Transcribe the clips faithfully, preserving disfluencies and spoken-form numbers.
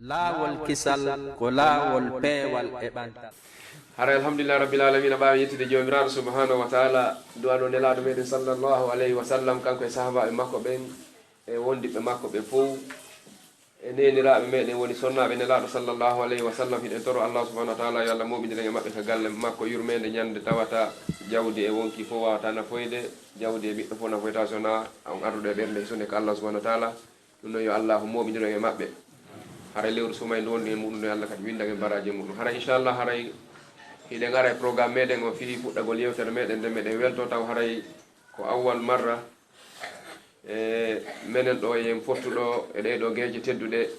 Laawol kisal ko laawol peewal e ɓantal. Haray alhamdulillahi rabbil alamina, ɓaawo yettude Joomiraaɗo subhanahu wa taala, du'ano Nelaaɗo meɗen sallallahu alayhi wa sallam, kanko e sahaabaaɓe makko ɓen, e wondiɓɓe makko ɓe fow, e neeniraaɓe meɗen woni sonnaaɓe Nelaaɗo sallallahu alayhi wa sallam. Hiɗen toro Allah subhanahu wa taala yo Allah moɓindir en e maɓɓe ka galle makko yurmeende, ñande tawata jawdi e wonki fow wawata nafoyde, jawdi e ɓiɗɗo fow nafoyta sona on arduɗo e ɓernde hisonde ka Allah subhanahu wa taala. Ɗum noon yo Allaahu mooɓindir en e maɓɓe. Haray lewru sumayndi wonɗen e muɗum ɗo, yo Allah kadi winndan en baraaji e muɗum. Haray inchallah, haray hiɗen ara e programme meɗen o fii fuɗɗagol yewtere meɗen nde meɗen welto taw haray ko awwal marra e menen ɗo e en fottuɗo e ɗee ɗo geeje tedduɗe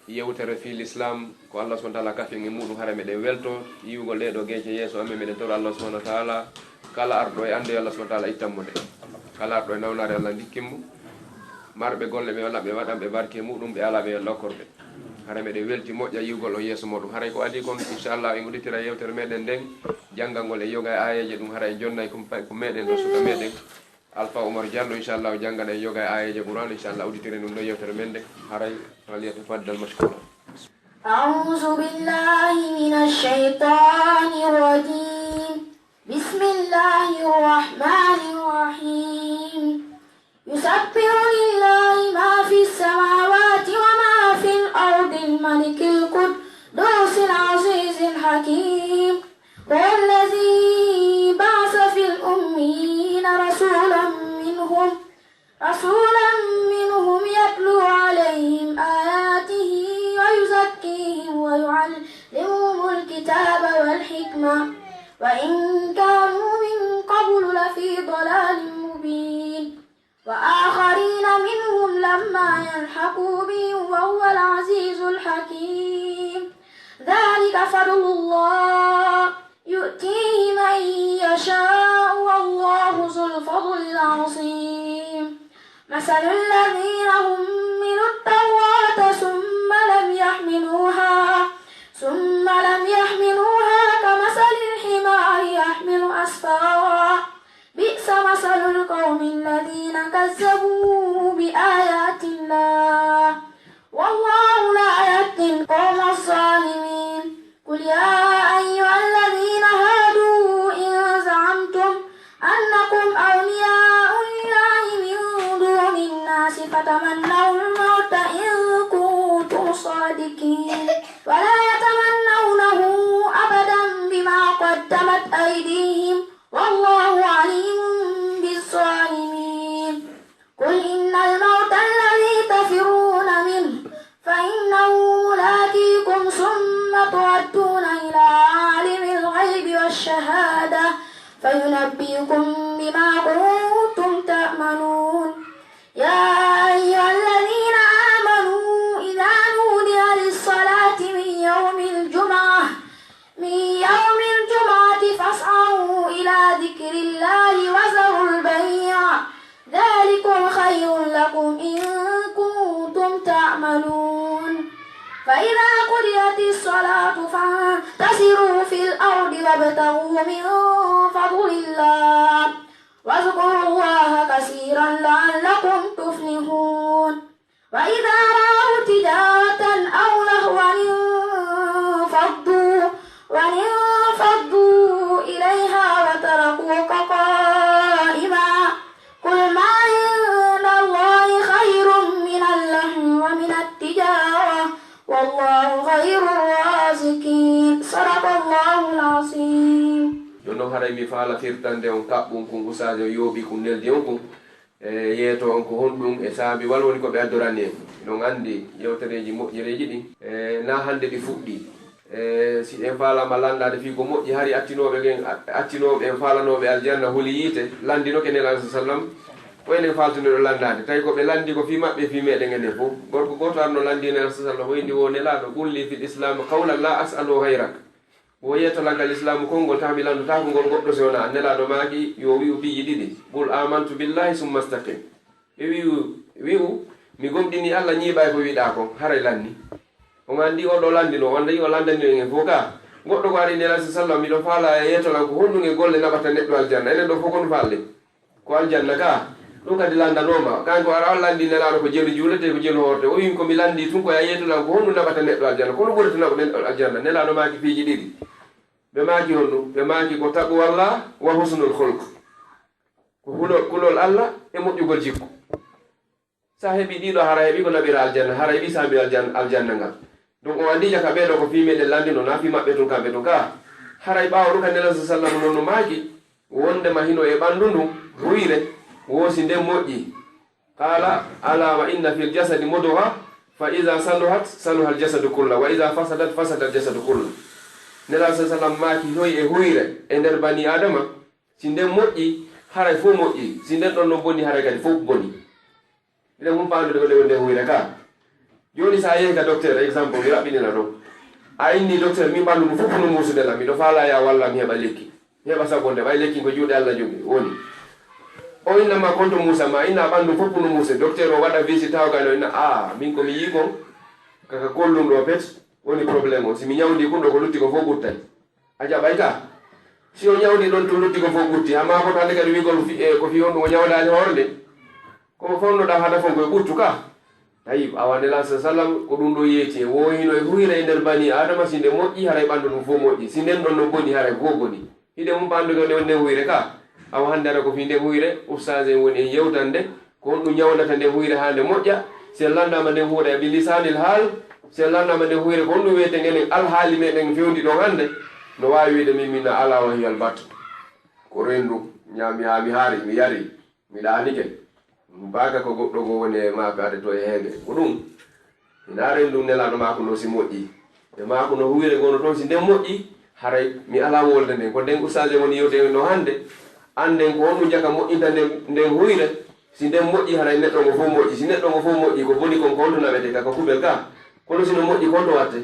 yewtere fii l'islam ko Allah subhanahu wa taala kafi en e muɗum. Haray meɗen welto yiwgol ɗee ɗo geeje yeeso amen. Meɗen toro Allah subhanahu wa taala kala arɗo e annde yo Allah subhanahu wa taala ittan mo nde. Kala arɗo e nawnaare Allah ndikkin mo. Marɓe golle ɓe Allah ɓe waɗan ɓe barke muɗum, ɓe ala ɓe Allah okkorɓe. Haray meɗen welti moƴƴa yiwgol on yeeso muɗum. Haray ko adii kon inchallah en udditira yewtere meɗen nden, janngangol e yoga e aayeeje ɗum haray en jonnay ko meɗen ɗo suka meɗen. Alpha Oumar Diallo inchallah o janngana en yoga e aayeeje Qur'an inchallah udditiren ɗum ɗo yewtere men nde. Haray falyatafaddal mashkura. أعوذ بالله من الشيطان الرجيم. بسم الله الرحمن الرحيم. يسبح لله ما في السماوات وما في الأرض الملك القدوس العزيز الحكيم. هو الذي بعث في الأميين رسولا منهم، رسولا منهم يتلو عليهم آياته ويزكيهم ويعلمهم الكتاب والحكمة وإن كانوا من قبل لفي ضلال مبين. وآخرين منهم لما يلحقوا بهم وهو العزيز الحكيم. ذلك فضل الله يؤتيه من يشاء والله ذو الفضل العظيم. مثل الذين حملوا التوراة ثم لم يحملوها، ثم لم يحملوها كمثل الحمار يحمل أسفارا. بئس مثل القوم الذين كذبوا بآيات الله والله لا يهدي القوم الظالمين. قل يا أيها الذين هادوا إن زعمتم أنكم أولياء لله من دون الناس فتمنوا الموت إن كنتم صادقين ولا يتمنونه أبدا بما قدمت أيديهم والله عليم بالظالمين. قل إن الموت الذي تفرون منه فإنه ملاقيكم ثم تردون إلى عالم الغيب والشهادة فينبئكم بما كنتم تعملون. يا أيها الذين آمنوا إذا نودي للصلاة من يوم الجمعة من يوم الجمعة فاسعوا إلى ذكر الله وذروا البيع ذلكم خير لكم إن كنتم تعملون. فإذا قضيت الصلاة فانتشروا في الأرض وابتغوا من فضل الله واذكروا الله كثيرا لعلكم تفلحون. وإذا رأوا تجارة أو لهوا انفضوا، وانفضوا إليها وتركوك قائما. قل ما عند الله خير من اللهو ومن التجارة، والله خير الرازقين. صدق الله العظيم. Jooni noon haray mi faala firtande on kaɓɓun kun, usaajo yooɓi kun, neldi on kun. E yeeto on ko honɗum e saabi wal woni ko ɓe addorani en. Hiɗon anndi yewtereeji moƴƴereeji ɗin, e naa hannde ɗi fuɗɗi. E si en faalaama lanndaade fii ko moƴƴi, hari attinooɓe ɓen, a-, attinooɓe en faalanooɓe aljanna holi yiite, lanndinoke Nelaaɗo sa sallam, ko enen faaltunoɗo lanndaade. Tawi ko ɓe lanndi ko fii maɓɓe, fii meɗen enen fof. Gorko gooto arno lanndi Nelaaɗo sa sallam, o inni wo Nelaaɗo, "Qul li fil islaami qawlan laa as'alu ghayrak." Wo yettolaggal Islaamu konngol, tawa mi lanndotaako ngol goɗɗo si wonaa an. Nelaaɗo maaki, yo wi'u piiji ɗiɗi, "Qul aamantu billaahi summa istaqim." Ɓe wi'u, wi'u, "Mi gomɗinii Alla, ñiiɓay ko wi'ɗaa kon, haray lanni." On anndi o ɗo lanndino, on anndi o lanndani en fof ka. Goɗɗo ko ari Nelaaɗo sallam, miɗo faala e yettolaggal ko honɗum e golle naɓata neɗɗo aljanna. Enen ɗo fof ko ɗum faalɗen. Ko aljanna ka, Ɗum kadi lanndanooma, kanko ara on lanndi Nelaaɗo ko jelu juuletee, ko jelu hoortee. O wi'i, "Ko mi lanndii tun ko a yeetula ko honɗum naɓata neɗɗo aljanna, ko honɗum ɓurata naɓude neɗɗo aljanna?" Nelaaɗo maaki piiji ɗiɗi. Ɓe maaki honɗum? Ɓe maaki ko taqwallah wa husnul khulq. Ko hulol, kulol Allah e moƴƴugol jikku. Sa heɓi ɗiɗo, hara heɓi ko naɓira aljanna, hara heɓi saabi aljan-, aljanna ngal. Donc o anndi jaka ɓeeɗo ko fii meɗen lanndino, na fii maɓɓe tun kamɓe tun ka. Haray ɓaawo ɗum ka Nelaaɗo sallallahu alaihi wasallam non no maaki, wondema hino e ɓanndu ndun, huyre, wo si nden moƴƴi. Qala, "Ala wa inna fil jasadi mudgha, fa iza saluhat, saluha al jasadu kullu, wa iza fasadat, fasada al jasadu kullu." Nelaaɗo sallallahu alaihi wasallam maaki, hino e huyre e nder bani Adama, si nden moƴƴi, haray fof moƴƴi, si nden ɗon non boni, haray kadi fof boni. Miɗen humpaa anndude ko nde woni nde huyre ka. Jooni sa yehi ka docteur, exemple, mi raɓɓinira ɗon. A inni docteur, min ɓanndu ndu fof no muusude lan, miɗo faalaa ya wallam mi heɓa lekki. Mi heɓa sago nde, ɓay lekki ko juuɗe Allah jogi, woni. O inna ma konto muusa ma, inna ɓanndu fof no muuse. Docteur o waɗa visite taw gano inna, "Ah, min ko mi yii kon, kaka kollum ɗo pet, woni problème o. Si mi ñawndi kun ɗo ko lutti ko fof ɓuttay." A jaɓay ka. Si o ñawndi ɗon tun lutti ko fof ɓutti, amma ko to hannde kadi wi'gol fi-, e, ko fii honɗum o ñawdaali hoore nde. Ko mo fawnoɗaa hada fof koye ɓuttu ka. Tayyib, awa Nelaaɗo sallam ko ɗum ɗo yeeti, e wo hino e huyre e nder bani Adama, si nde moƴƴi, haray ɓanndu ɗum fof moƴƴi. Si nden ɗon no boni, haray fof boni. Hiɗen humpaa anndude ko nde woni nden huyre ka. Awa hannde hara ko fii nden huyre, ustaas en woni en yewtande, ko honɗum ñawnata nden huyre haa nde moƴƴa. Si en lanndaama nden huyre bi lisaanil haal, si en lanndaama nden huyre ko honɗum wiyeten enen alhaali meɗen fewndi ɗon hannde, no waawi wiide min, min na alaa wa hiyal bat. Ko renndu, ñaami haa mi haari, mi yari. Mi ɗaanike. Mbaaka ko goɗɗo goo woni e maafe ade to e heege. Ko ɗum. Ina reen ɗum Nelaaɗo maako no si moƴƴi. E maako no huyre gono toon si nden moƴƴi, haray mi alaa wolde nden. Ko nden ustaas en woni yewte en ɗo hannde. Annden ko honɗum jaka moƴƴinta nden, nden huyre. Si nden moƴƴi, haray neɗɗo ngo fof moƴƴi. Si neɗɗo ngo fof moƴƴi, ko boni kon ko honto naɓete ka, ka kubel ka? Kono si no moƴƴi, ko honto watte?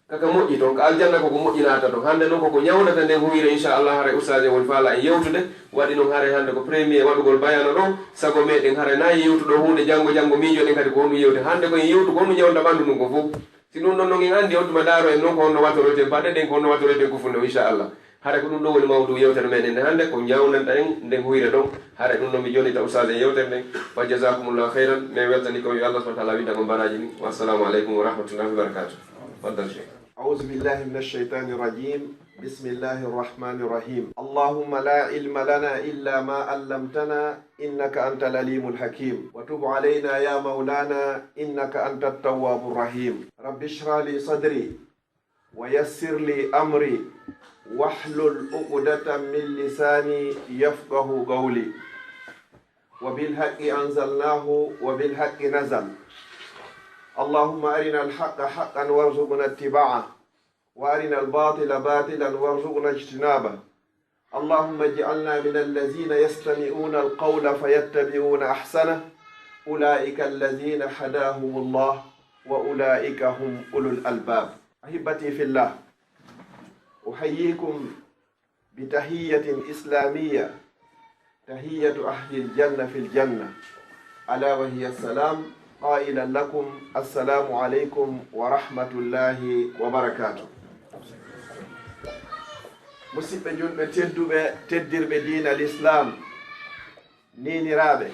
Kaka moƴƴi toon, ka aljanna ko ko moƴƴi naata toon. Hannde noon ko ko ñawnata nden huyre, inchallah, haray ustaas en woni faala en yewtude. Waɗi noon haray hannde ko premier waɗugol bayano ɗo. Sago meɗen haray na en yewtu ɗo huunde, janngo, janngo miijoɗen kadi ko honɗum yewte. Hannde ko en yewtu ko honɗum ñawnta ɓanndu ndun ko fof. Si ɗum ɗon noon en anndi, on tuma ndaaro en noon ko honno wattoroyten paɗe ɗen, ko honno wattoroyten kufunde o, inchallah. Haray ko ɗum ɗo woni mawdu yewtere meɗen nde hannde, ko ñawnanta en nden huyre ɗon. Haray ɗum ɗon mi jonnita ustaas en yewtere nden. Wa jazakumullahu khairan. Min weltani ko yo Allah subhanahu wa ta'ala winda mo baraji ni. Wassalamu alaikum wa rahmatullahi wa barakatuh. Faddal Cheikh. أعوذ بالله من الشيطان الرجيم. بسم الله الرحمن الرحيم. اللهم لا علم لنا إلا ما علمتنا إنك أنت العليم الحكيم. وتب علينا يا مولانا إنك أنت التواب الرحيم. رب اشرح لي صدري ويسر لي أمري واحلل عقدة من لساني يفقه قولي. وبالحق أنزلناه وبالحق نزل. اللهم أرنا الحق حقا وارزقنا اتباعه، وأرنا الباطل باطلا وارزقنا اجتنابه. اللهم اجعلنا من الذين يستمعون القول فيتبعون أحسنه. أولئك الذين هداهم الله وأولئك هم أولو الألباب. أحبتي في الله، أحييكم بتحية إسلامية، تحية أهل الجنة في الجنة، ألا وهي السلام، قائلا لكم السلام عليكم ورحمة الله وبركاته. Musidɓe julɓe tedduɓe, teddirɓe diina l'Islam, niiniraaɓe,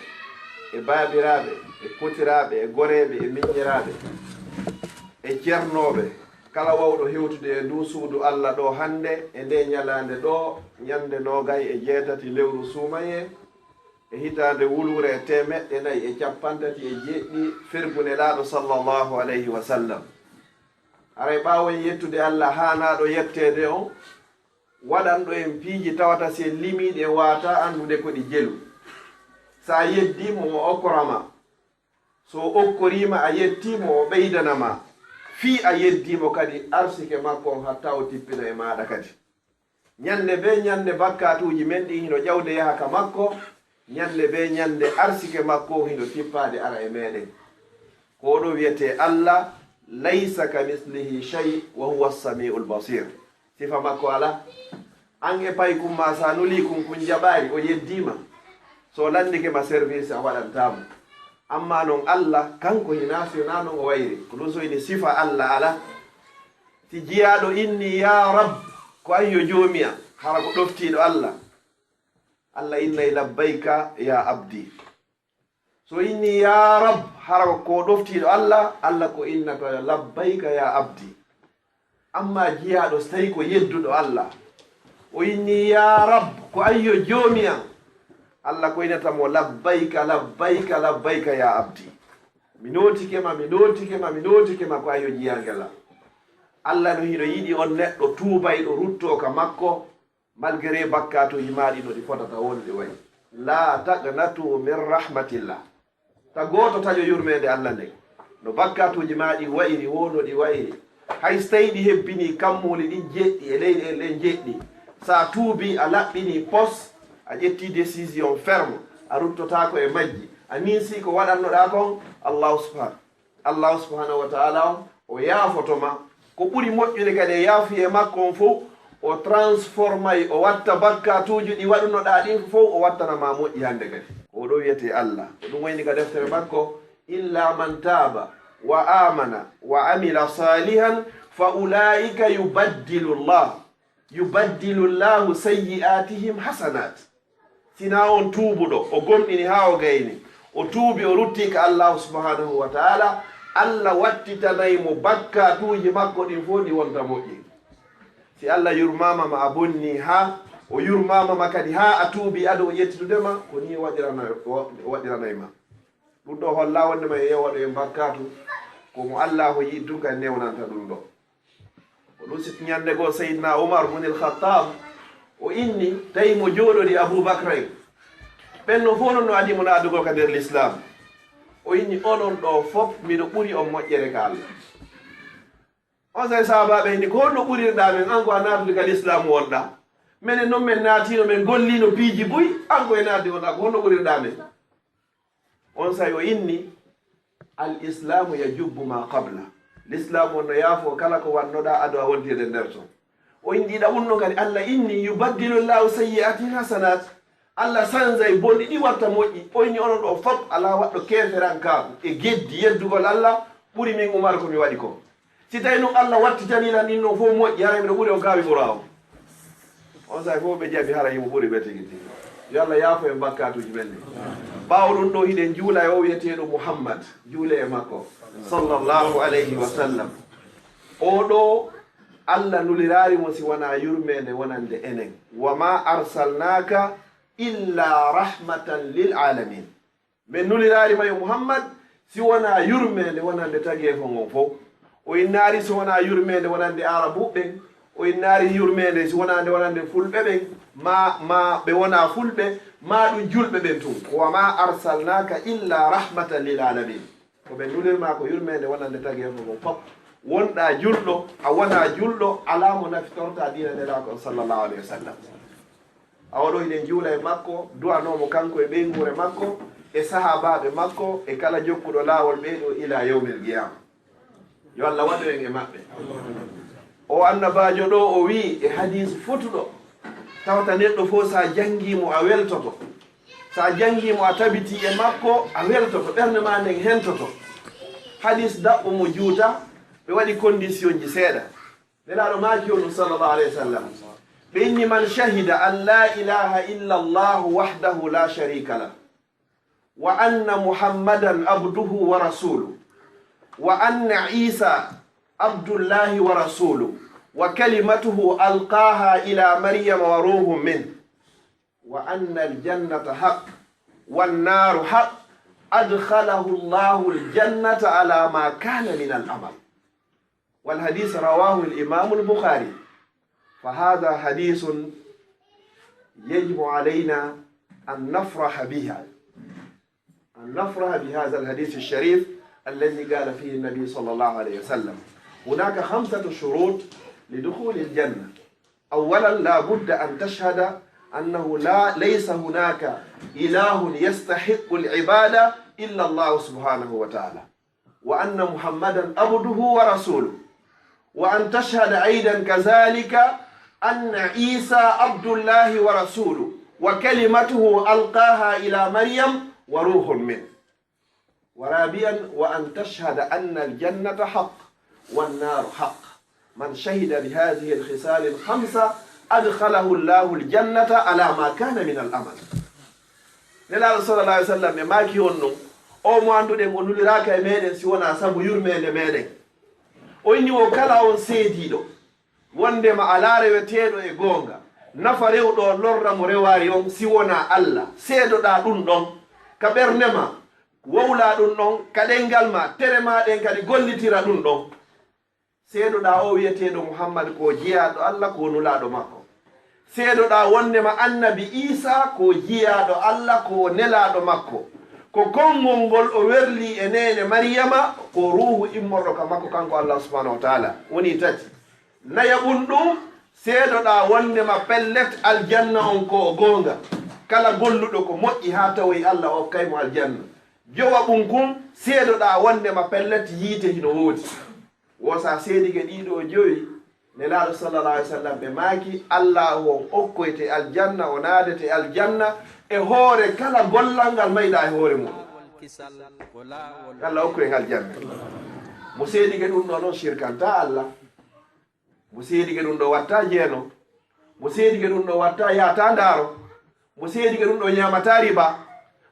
e baabiraaɓe, e kotiraaɓe, e goreeɓe, e miññiraaɓe, e ceernooɓe, kala wawɗo hewtude e nduu suudu Alla ɗoo hannde, e ndee ñalaande ɗoo, ñande noogay e jeetati lewru suumayee, e hitaande wuluure e teemeɗɗe nayi e cappanɗe tati e jeeɗiɗi fergu Nelaaɗo sallallahu alayhi wa sallam. Haray ɓaawo en yettude Alla haanaaɗo yetteede on, waɗanɗo en piiji tawata si en limii ɗi en waawataa anndude ko ɗi jelu. So a yeddii mo, o okkoraa ma. So o okkorii ma, a yettii mo, o ɓeydana ma. Fii a yeddii mo kadi arsike makko on hatta o tippina e maaɗa kadi. Ñande bee ñande bakkaatuuji men ɗin hino ƴawde yaha ka makko, ñande bee ñande arsike makko on hino tippaade ara e meɗen. Ko o ɗoo wiyetee Alla, "Laysa kamislihi shay, wa huwa as-sami'ul basir." Sifa makko alaa. An e paykun maa, so a nulii kun, kun jaɓaali, o yeddii ma. So o lanndike ma service, a waɗantaa mo. Amma non Alla, kanko hinaa, si wonaa non o wayri. Ko ɗun so ini sifa Alla alaa. Si jiyaaɗo inni, "Yaa Rabb," ko an yo joomi am, hara ko ɗoftiiɗo Alla. Alla innay, "Labbayka ya abdi." So inni, "Yaa Rab," hara ko ɗoftiiɗo Allah, Allah ko innata, "Labbayka yaa abdi." Amma jiyaaɗo, so tawi ko yedduɗo Allah, o inni, "Yaa Rab," ko ayyo joomi am, Allah ko innata mo, "Labbayka, labbayka, labbayka yaa abdi." Mi nootike ma, mi nootike ma, mi nootike ma, ko ayyo jiyaangel am. Allah no hino yiɗi on neɗɗo tuubayɗo, ruttoo ka makko, malgré bakkaatuuji maa ɗi no ɗi fotata, won ɗi wayi. "Laa taqnatu min rahmatillah." Ta gooto taƴo yurmeende Allah nden. No bakkaatuuji maa ɗi wayri, wo no ɗi wayri. Hay so tawi ɗi hebbinii kammuuli ɗin jeɗɗi e leyɗeele ɗen jeɗɗi, so a tuubii, a laɓɓinii pos, a ƴettii décision ferme, a ruttotaako e majji, a ninsii ko waɗannoɗaa kon, Allahu subhanahu, Allahu subhanahu wa ta'ala on, o yaafoto ma. Ko ɓuri moƴƴude kadi e yaafuyee makko on fow, o transformay, o watta bakkaatuuji ɗi waɗunoɗaa ɗin fow, o wattana ma moƴƴi hannde kadi. Ko ɗo wiyetee Allah. Ko ɗum wayni ka deftere makko, "Illa man taaba wa amana wa amila salihan fa ulaika yubaddilu Allah, yubaddilu Allahu sayyi'atihim hasanat." Sinaa on tuubuɗo, o gomɗini haa o gayni, o tuubi, o rutti ka Allahu subhanahu wa ta'ala, Allah wattitanay mo bakkaatuuji makko ɗin fow, ɗi wonta moƴƴi. Si Allah yurmaama ma, a bonni haa o yurmaama ma kadi, haa a tuubi ado o ƴettitude ma, ko nii o waɗirana-, o waɗiranay ma. Ɗum ɗo holla wonde ma e yewoɗo e bakkaatu, ko mo Allahu yiɗi tun kadi newnanta ɗum ɗo. Ko ɗum si ñande goo Seydina Umar bun il Khattab, o inni, tawi mo jooɗodi Abu Bakra en. Ɓen no fow non no adii mo naadugol ka nder Lislaam. O inni, "Onon ɗo fow, miɗo ɓuri on moƴƴere ka Allah." On saa'i sahaabaaɓe inni, "Ko honno ɓurirɗaa men? An ko a naatude ka Lislaam wonɗaa. Menen non men naatiino, men golliino piiji buy, an ko e naatde wonɗaa, ko honno ɓurirɗaa men?" On saa'i o inni, "Al islamu yajubbu ma qabla." Lislaam on no yaafoo kala ko wannoɗaa ado a wontirde nder ton. O inni ɗiɗaɓun non kadi, Allah inni, "Yubaddilu Allahu sayyi'atihim hasanat." Allah sanjay bonɗi ɗi watta moƴƴi. O inni, "Onon ɗo fow, alaa waɗɗo keeferankaaku e geddi yeddugol Allah ɓuri min Umar ko mi waɗi kon." Si tawi non Allah wattitanii lan ɗin non fow moƴƴi, haray miɗo ɓuri on kaawi ɓuraa on. On saa'i fow ɓe jaɓi, haray himo ɓuri ɓe tigi tigi. Yo Allah yaafo en bakkaatuuji men ɗin. Ɓaawo ɗum ɗo, hiɗen juula e o wi'eteeɗo Muhammad, juule e makko, sallallahu alayhi wa sallam. O ɗo, Allah nuliraali mo si wanaa yurmeende wonande enen. "Wa ma arsalnaaka illa rahmatan lil alamin." Men nuliraali ma yo Muhammad, si wonaa yurmeende wonande tageefo ngon fow. O innaali si wonaa yurmeende wonande Aarabuɓe ɓen, o innaali yurmeende si wonaa nde wonande Fulɓe ɓen, maa, maa ɓe wonaa Fulɓe, maa ɗum julɓe ɓen tun. "Wa ma arsalnaaka illa rahmatan lil alamin." Ko ɓe nulirmaa ko yurmeende wonande tageefo ngon fow. Wonɗaa julɗo, a wonaa julɗo, alaa mo nafitortaa diina Nelaaɗo on sallallahu alayhi wa sallam. A oɗo hiɗen juula e makko, du'anoo mo kanko e ɓeynguure makko, e sahaabaaɓe makko, e kala jokkuɗo laawol ɓee ɗoo ilaa yawmil qiyaama. Yo Allah waɗu en e maɓɓe. O annabaajo ɗoo o wi'i e hadiis fotuɗo, tawata neɗɗo fow, so a janngii mo, a weltoto. So a janngii mo, a tabitii e makko, a weltoto, ɓernde maa nden hentoto. Hadiis daɓɓo mo juuta, ɓe waɗi kondisionji seeɗa. Nelaaɗo maaki on ɗum, sallallahu alayhi wa sallam. Ɓe inni, "Man shahida an la ilaha illa Allah wahdahu la sharika lah, wa anna Muhammadan abduhu wa rasuluh, wa anna Isa abdullahi wa rasuluh, wa kalimatuhu alqaha ila Maryama wa ruhun min, wa anna al-jannata haqq, wan naru haqq, adkhalahu Allahu al-jannata ala ma kana min al-amal." والحديث رواه الإمام البخاري، فهذا حديث يجب علينا أن نفرح بها، أن نفرح بهذا الحديث الشريف الذي قال فيه النبي صلى الله عليه وسلم. هناك خمسة شروط لدخول الجنة. أولا، لا بد أن تشهد أنه لا، ليس هناك إله يستحق العبادة إلا الله سبحانه وتعالى، وأن محمدا عبده ورسوله، وأن تشهد أيضا كذلك أن عيسى عبد الله ورسوله وكلمته ألقاها إلى مريم وروح منه. ورابعا، وأن تشهد أن الجنة حق والنار حق. من شهد بهذه الخصال الخمسة أدخله الله الجنة على ما كان من العمل. Nelaaɗo sallallahu alaihi wasallam e maaki on non, O mo annduɗen o nuliraaka e meɗen si wonaa sabu yurmeende meɗen. O inni wo kala on seediiɗo wondema alaa reweteeɗo e goonga, nafa rewɗo lorra mo rewaari on si wonaa Alla. Seedoɗaa ɗun ɗon ka ɓernde maa, wowlaa ɗun ɗon ka ɗenngal maa, tere maa ɗen kadi gollitira ɗun ɗon. Seedoɗaa o wi'eteeɗo Muhammad ko jiyaaɗo Alla, ko nulaaɗo makko. Seedoɗaa wondema Annabi Iisaa ko jiyaaɗo Alla, ko nelaaɗo makko. Ko konngol ngol o werlii e neene Mariyama, ko ruuhu immorɗo ka makko kanko Alla subhaanahu wa taala. Woni tati. Nayaɓun ɗun, seedoɗaa wondema pellet aljanna on ko o goonga. Kala golluɗo ko moƴƴi haa tawoyi Alla okkay mo aljanna. Jowaɓun kun, seedoɗaa wondema pellet yiite hino woodi. Wo si a seedike ɗii ɗoo jowi, Nelaaɗo sallallahu alaihi wasallam ɓe maaki, Allaahu on okkoyte aljanna, o naadete aljanna e hoore kala gollal ngal mayɗaa e hoore muɗum. Yo Alla okku en aljanna. Mo seedike ɗun ɗoo non sirkantaa Alla. Mo seedike ɗun ɗoo wattaa jeeno. Mo seedike ɗun ɗoo wattaa yaataa ndaaro. Mo seedike ɗun ɗoo ɲaamataa riba.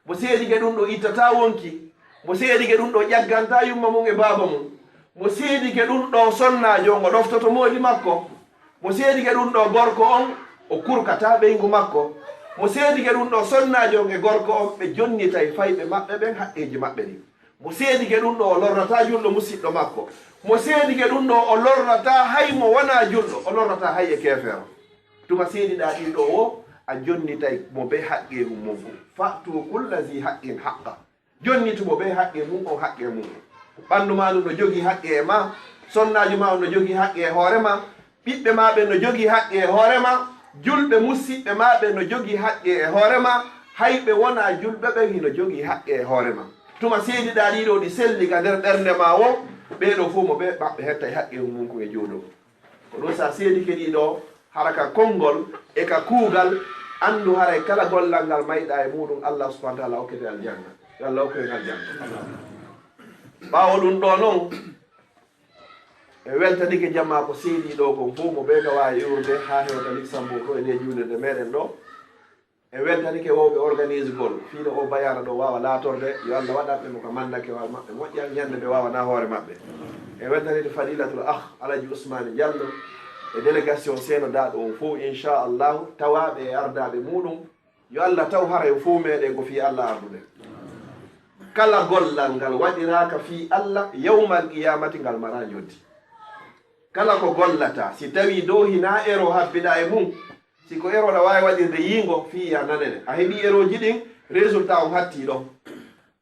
Mo seedike ɗun ɗoo ittataa wonki. Mo seedike ɗun ɗoo ƴaggantaa yumma mun e baaba mun. Mo seedike ɗun ɗoo sonnaajo on o ɗoftoto moodi makko. Mo seedike ɗun ɗoo gorko on o kurkataa ɓeyngu makko. Mo seedike ɗun ɗoo sonnaajo on e gorko on ɓe jonnitay fayɓe maɓɓe ɓen haqqeeji maɓɓe ɗin. Mo seedike ɗun ɗoo o lorrataa julɗo musiɗɗo makko. Mo seedike ɗun ɗoo o lorrataa hay mo wonaa julɗo, o lorrataa hay e keefeero. Tuma seediɗaa ɗin ɗoo wo, a jonnitay mo bee haqqeeru mun fow. Fa'tu kulla zi haqqin haqqa. Jonnitu mo bee haqqe mun on haqqe mun. Ɓanndu maa ndun no jogii haqqe e maa, sonnaajo maa on no jogii haqqe e hoore maa, ɓiɓɓe maa ɓen no jogii haqqe e hoore maa, julɓe musiɓɓe maa ɓen no jogii haqqe e hoore maa, hay ɓe wonaa julɓe ɓen hino jogii haqqe e hoore maa. Tuma seediɗaa ɗii ɗoo ɗi selli ka nder ɓernde maa woo, ɓee ɗoo fow mo ɓe maɓɓe hettay haqqe mun kun e juuɗe mun. Ko ɗun si a seedike ɗii ɗoo, hara ka konngol e ka kuugal, anndu haray kala gollal ngal mayɗaa e muɗum, Allah subhanahu wa taala okkete aljanna. Yo Allah okku en aljanna. Ɓaawo ɗun ɗoo non, e weltanike jamaa ko seedii ɗoo kon fow, mo bee ka waawi iwrude haa hewta Luxembourg ɗoo e ley juulirde meɗen ɗoo. En weltanike wowɓe organisegol fii no oo bayaana ɗoo waawa laatorde. Yo Allah waɗanɓe mo ka mannakewal maɓɓe moƴƴal, ɲande ɓe waawanaa hoore maɓɓe. En weltanike Fadilatul Akh Alaji Usmani Jallo e délégation seenodaaɗo on fow, inchallahu, tawaaɓe e ardaaɓe muɗum. Yo Allah taw hara yo fow meɗen ko fii Allah arduɗen. Kala gollal ngal waɗiraaka fii Allah, yawmal qiyamati ngal maraa njoddi. Kala ko gollataa, si tawii dow hinaa ero habbiɗaa e mun, si ko ero ɗa waawi waɗirde yiingo, fii ya nanene. A heɓii erooji ɗin, résultat on hattii ɗon.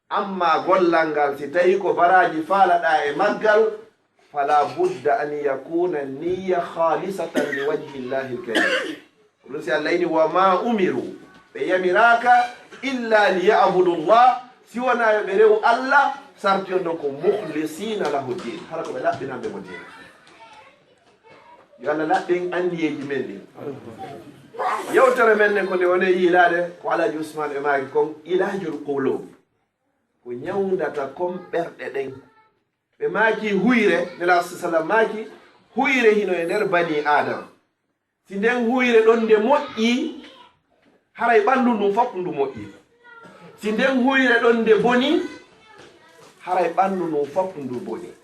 Amma gollal ngal, si tawii ko baraaji faalaɗaa e maggal, fala budda an yakuna niyya khalisatan li wajhi llahil karim. Ɗun si Allah ini, wa ma umiru, ɓe yamiraaka illa li ya'budu llah, si wonaa yo ɓe rewu Allah, sarti on ɗon ko mukhlisina lahu din, hara ko ɓe laɓɓinanɓe mo diina. Yo Allah laɓɓin anniyeeji men ɗin. Yewtere men nden ko nde woni yiilaade ko Alaji Usman ɓe maaki kon, ilajul qulub, ko ɲawndata kon ɓerɗe ɗen. Ɓe maaki huyre, Nelaaɗo sallam maaki, huyre hino e nder banii Aadama. Si nden huyre ɗon nde moƴƴii, haray ɓanndu ndun fow ndu moƴƴii. Si nden huyre ɗon nde bonii, haray ɓanndu ndun fow ndu bonii.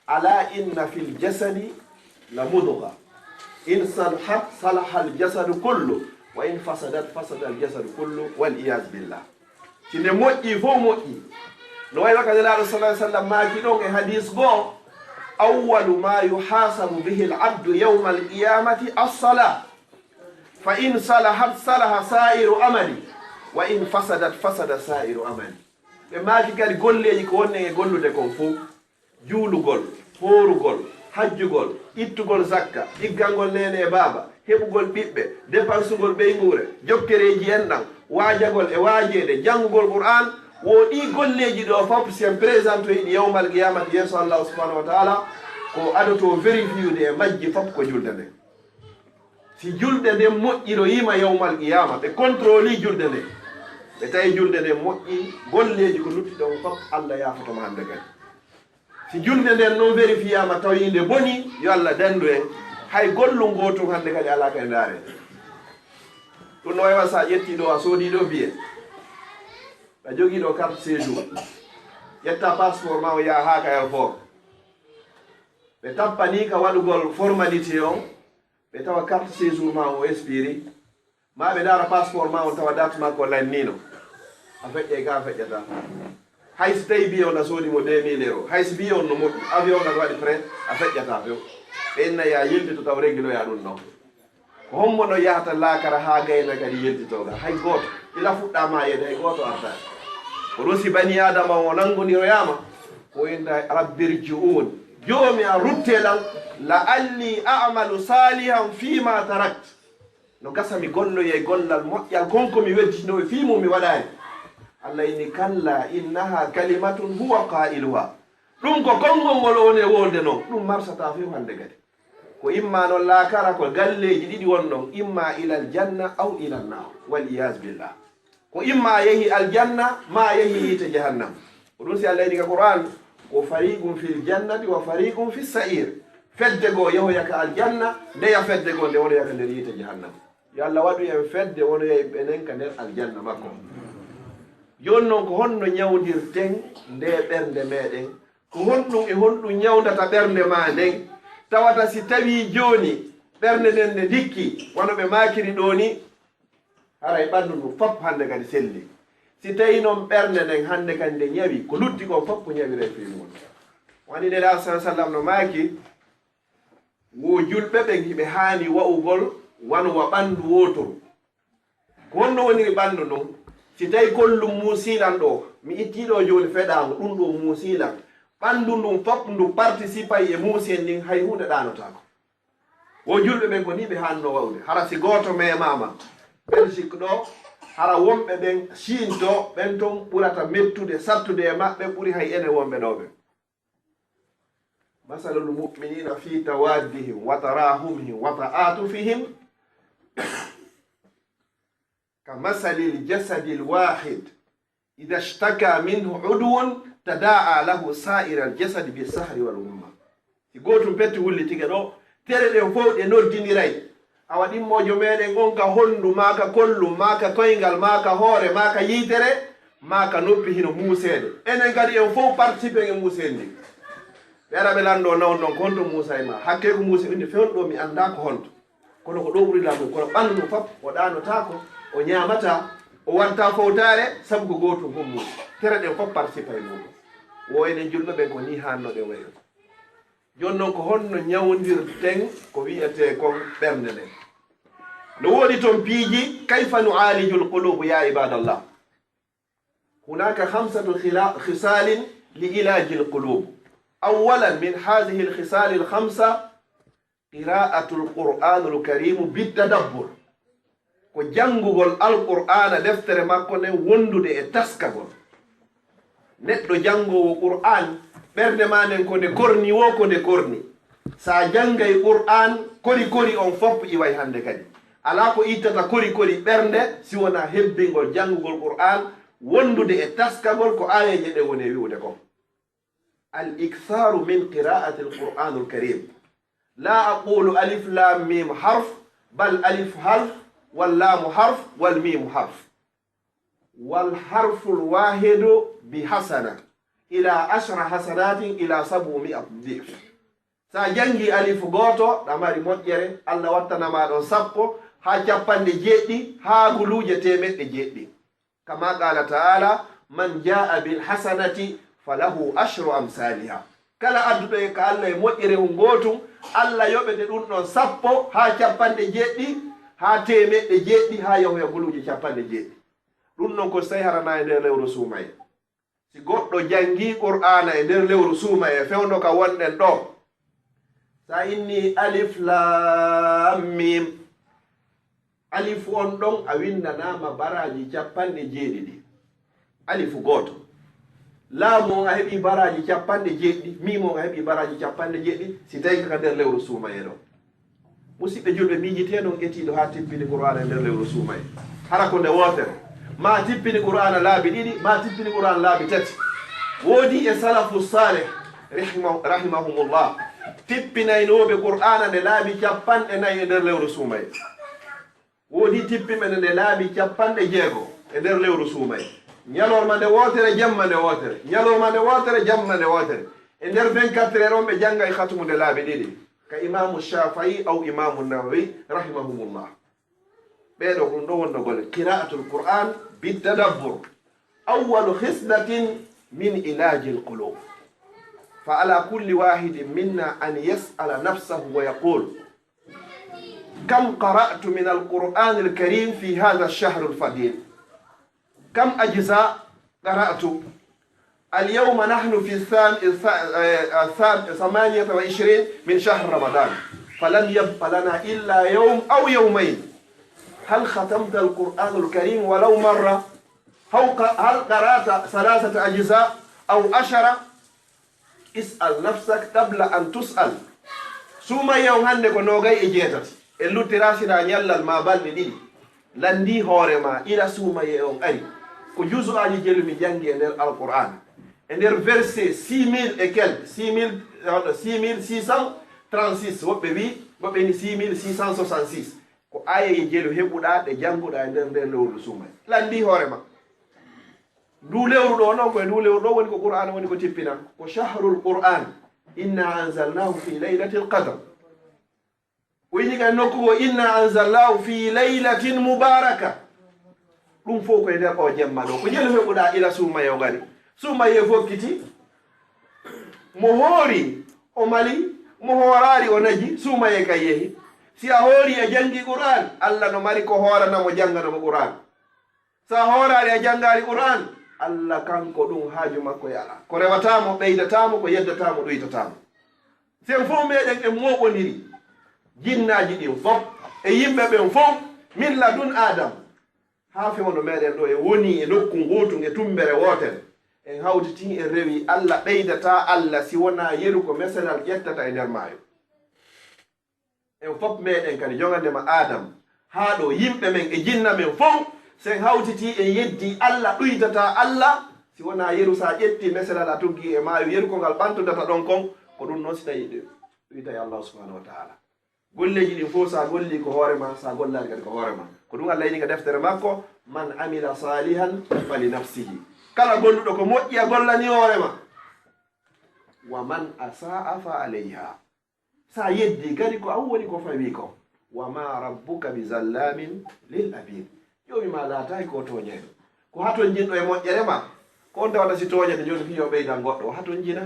Ala inna fil jasadi la mudga. In salahat, salahal jasadu kullu. Wa in fasadat, fasadal jasadu kullu. Wal iyaazu billah. Si nde moƴƴii fow moƴƴii. No wayi no ka Nelaaɗo sallallahu alaihi wasallam maaki ɗon e hadiis goo, awwalu ma yuhasabu bihi al-abdu yawma al-qiyamati as-salah. Fa in salahat, salaha sa'iru amali. Wa in fasadat, fasada sa'iru amali. Ɓe maaki kadi golleeji ko wonɗen e gollude kon fow. Juulugol, foorugol, hajjugol, ittugol zakka, ɗiggangol neene e baaba, heɓugol ɓiɓɓe, depansugol ɓeynguure, jokkereeji enɗan, waajagol e waajeede, janngugol Qur'aan, wo ɗii golleeji ɗoo fow, si en présentoyi ɗi yawmal qiyaamati yeeso Allaahu subhaanahu wa taala, ko adotoo vérifiude e majji fow ko julde nden. Si julde nden moƴƴiroyiima yawmal qiyaama, ɓe contrôlii julde nden, ɓe tawi julde nden moƴƴii, golleeji ko lutti ɗon fow, Alla yaafoto ma hannde kadi. Si julde nden non vérifiaama tawi nde bonii, yo Alla danndu en, hay gollu ngootun hannde kadi alaa ka e ndaaree. Ɗun no wayi wa si a ƴettii ɗoo, a soodii ɗoo billet, a jogii ɗoo carte séjour, Ƴetta passeport ma o yaha haa ka aéroport. Ɓe tappanii ka waɗugol formalité on, ɓe tawa carte séjour ma o expiri, ma ɓe ndaara passeport ma on tawa date makko lanniino. A feƴƴay ka a feƴƴata. Hay si tawi billet on a soodi mo deux mille euros, hay si billet on no moƴƴi, avion on no waɗi frais, a feƴƴata few. Ɓe inna ya yiltito taw regiloya ɗum ɗon. Ko hombo no yahata laakara haa gayna kadi yiltito ga? Hay gooto. Ila fuɗɗa maayeede, hay gooto artaani. Ko ɗum si bani Aadama o nanngondiroyaama, ko inda: "Rabbi rji'un." Joomi a rutte lan, "la'alli a'malu salihan fima tarakt." No gasa mi golloyay gollal moƴƴal kon ko mi wedditino e fii mum mi waɗaani. Allah inni: "Kalla innaha kalimatun huwa qailuha." Ɗum ko konngol ngol o woni e wolde non, ɗum marsataa few hannde kadi. Ko imma non laakara ko galleeji ɗiɗi won ɗon, imma ilal janna aw ilal naar, wal iyaazu billah. Ko imma a yehi aljanna, ma a yehi yiite jahannam. Ko ɗum si Allah inni ka Qur'an, ko fariqun fil jannati wa fariqun fis sa'ir. Fedde goo yahoya ka aljanna, ndeya fedde goo nde wonoya ka nder yiite jahannam. Yo Allah waɗu en fedde wonoya e enen ka nder aljanna makko. Jooni non ko honno ñawndirten nde ɓernde meɗen? Ko honɗum e honɗum ñawndata ɓernde ma nden? Tawata si tawii jooni ɓernde nden nde ndikki, wano ɓe maakiri ɗoo ni, haray ɓanndu ndun fof hannde kadi selli. Si tawii non ɓernde nden hannde kadi nde ñawi, ko lutti kon fof ko ñawiray fii mun. Wani Nelaaɗo sallallahu alaihi wasallam no maaki, wo julɓe ɓen hiɓe haani wa'ugol wano wa ɓanndu wooturu. Ko honno woniri ɓanndu ndun? Si tawii kollum muusiilan ɗoo, mi ittii ɗoo jooni feɗaango, ɗum ɗoo muusiilan. Ɓanndu ndun fof ndu partisipay e muusi en ndin, hay huunde ɗaanotaako. Wo julɓe ɓen ko nii ɓe haannoo wa'ude. Hara si gooto memaama Belgique ɗoo, hara wonɓe ɓen Chine to, ɓen ton ɓurata mettude, sattude e maɓɓe ɓuri hay enen wonɓe ɗoo ɓen. مثل المؤمنين في توادهم وتراحمهم وتعاطفهم كمثل الجسد الواحد إذا اشتكى منه عضو تداعى له سائر الجسد بالسهر والحمى. Si gootum petti wullitike ɗoo, tere ɗen fow ɗe noddindiray. Awa ɗimmoojo meɗen on ka honndu, maa ka kollum, maa ka koyngal, maa ka hoore, maa ka yiitere, maa ka noppi hino muuseede. Enen kadi en fow participen e muuseede ndin. Ɓe ara ɓe lanndoo nawon ɗon ko honto muusa e maa. Hakkee ko muusi inde fewndo ɗoo mi anndaa ko honto. Kono ko ɗoo ɓuri lanndoo, kono ɓanndu ndun fof o ɗaanotaako, o ñaamataa, o waɗataa fowtaare, sabu ko gootum fof muusi. Tere ɗen fof participa e muuɗum. Wo enen julɓe ɓen ko nii haanno ɗen wayrude. Jooni non ko honno ñawndirten ko wi'etee kon ɓernde nden? No woodi ton piiji, kayfa nu'aalijul quluub ya ibaadallah? هناك خمسة خلا-، خصال لعلاج القلوب. أولا من هذه الخصال الخمسة قراءة القرآن الكريم بالتدبر. Ko janngugol Alqur'aana, deftere makko nden, wondude e taskagol. Neɗɗo janngoowo Qur'aan, ɓernde maa nden ko nde korni woo, ko nde korni. Sa janngay Qur'aan, kori kori on fof iway hannde kadi. Alaa ko ittata kori kori ɓernde si wonaa hebbingol janngugol Qur'aan, wondude e taskagol ko aayeeje ɗen woni e wi'ude kon. الإكثار من قراءة القرآن الكريم. لا أقول ألف لام ميم حرف، بل ألف حرف، واللام حرف، والميم حرف. والحرف الواحد بحسنة، إلى عشر حسنات، إلى سبعمائة ضعف. Sa janngi alifu gooto, ɗa mari moƴƴere, Allah wattana ma ɗon sappo haa cappanɗe jeeɗiɗi, haa guluuje teemeɗɗe jeeɗiɗi. Kama qala ta'ala, "Man jaa bil hasanati falahu ashru amsaliha." Kala adduɗo e ka Allah e moƴƴere hun gootum, Allah yoɓete ɗum ɗon sappo haa cappanɗe jeeɗiɗi, haa teemeɗɗe jeeɗiɗi, haa yahoya guluuje cappanɗe jeeɗiɗi. Ɗum non ko si tawi hara na e nder lewru suumaye. Si goɗɗo janngii Qur'aana e nder lewru suumaye fewndo ka wonɗen ɗoo, sa inni alif laam miim, alifu on ɗon a winndanaama baraaji cappanɗe jeeɗiɗi. Alifu gooto. Laamu on a heɓii baraaji cappanɗe jeeɗiɗi, miimu on a heɓii baraaji cappanɗe jeeɗiɗi, si tawii ka nder lewru suumaye ɗoo. Musidɓe julɓe, miijitee non etiiɗo haa tippini Qur'aana e nder lewru suumaye. Hara ko nde wootere. Maa tippini Qur'aana laabi ɗiɗi, maa tippini Qur'aana laabi tati. Woodii e salafu saalih, rahima-, rahimahumullah, tippinaynooɓe Qur'aana nde laabi cappanɗe nayi e nder lewru suumaye. Woodii tippinɓe nde nde laabi cappanɗe jeego e nder lewru suumaye. Ñalorma nde wootere, jamma nde wootere. Ñalorma nde wootere, jamma nde wootere. E nder vingt-quatre heures on, ɓe janngay khatmu nde laabi ɗiɗi. Ka Imaamu Shaafi'i aw Imaamu Nawawi, rahimahumullah. Ɓee ɗoo ko ɗum ɗoo wonnoo golle. Qira'atul Qur'an bit tadabbur. Awwalu khislatin min ilajil qulub. Fa ala kulli wahidin minna an yas'ala nafsahu wa yaqul, كم قرأت من القرآن الكريم في هذا الشهر الفضيل؟ كم أجزاء قرأت؟ اليوم نحن في الثام-، الث-، آه، الثام-، ثمانية وعشرين من شهر رمضان، فلم يبق لنا إلا يوم أو يومين. هل ختمت القرآن الكريم ولو مرة؟ هل ق-، هل قرأت ثلاثة أجزاء أو عشرة؟ Is'al nafsak qabla an tus'al. Suumayee on hannde ko noogay e jeetati. En luttiraa sinaa ñallal maa balɗe ɗiɗi. Lanndii hoore maa, ila suumayee on ari, ko juzu'aaji jelu mi janngi e nder Alqur'aana. E nder verset six mille et quelques, six mille, six mille six cent trente-six, woɓɓe wii, woɓɓe ni six mille six cent soixante-six. Ko aayeeje jelu heɓuɗaa ɗe jannguɗaa e nder nden lewru suumayee. Lanndii hoore maa. Nduu lewru ɗoo noon, ko e nduu lewru ɗoo woni ko Qur'aana woni ko tippinaa. Ko shahrul Qur'an. Inna anzalnahu fi laylatil qadr. O inni kadi nokku goo, inna anzalnahu fi laylatin mubaraka. Ɗum fof ko e nder oo jemma ɗoo. Ko jelu heɓuɗaa ila suumayee on ari. Suumayee fokkiti. Mo hoori, o mali. Mo hooraali, o naji. Suumayee kay yehi. Si a hoori a janngi Qur'an, Alla no mari ko hoorana mo, janngana mo Qur'an. So a hooraali a janngaali Qur'an, Alla kanko ɗum haaju makko e alaa. Ko rewataa mo, ɓeydataa mo, ko yeddataa mo, ɗuytataa mo. Si en fof meɗen en mooɓondiri, jinnaaji ɗin fof, e yimɓe ɓen fof, min ladun Adam, haa fewndo meɗen ɗo, en woni e nokku ngootun, e tummbere wootere. En hawtitii, en rewi, Alla ɓeydataa Alla si wonaa yeru ko meselal ƴettata e nder maayo. En fof meɗen kadi, jogande ma Adam, haa ɗo yimɓe men e jinna men fof, si en hawtitii en yeddii Alla, ɗuytataa Alla, si wonaa yeru, so a ƴettii meselal a tuggii e maayo, yeru ko ngal ɓantodata ɗon kon, ko ɗum noon si tawii ɗe-, ɗuytay Allahu subhanahu wa ta'ala. Golleeji ɗin fof, so a gollii ko hoore ma, so a gollaali kadi ko hoore ma. Ko ɗum Alla inni ka deftere makko, "Man amila salihan fali nafsihi." Kala golluɗo ko moƴƴi, a gollanii hoore ma. "Wa man asa'a fa alayha." So a yeddii kadi, ko an woni ko fawii kon. "Wa ma rabbuka bi zallamin lil abid." Joomi ma laataaki ko tooñayɗo, ko hatonjinɗo e moƴƴere ma. Ko on tawata si tooñata jooni fii yo ɓeydan goɗɗo, o hatonjina.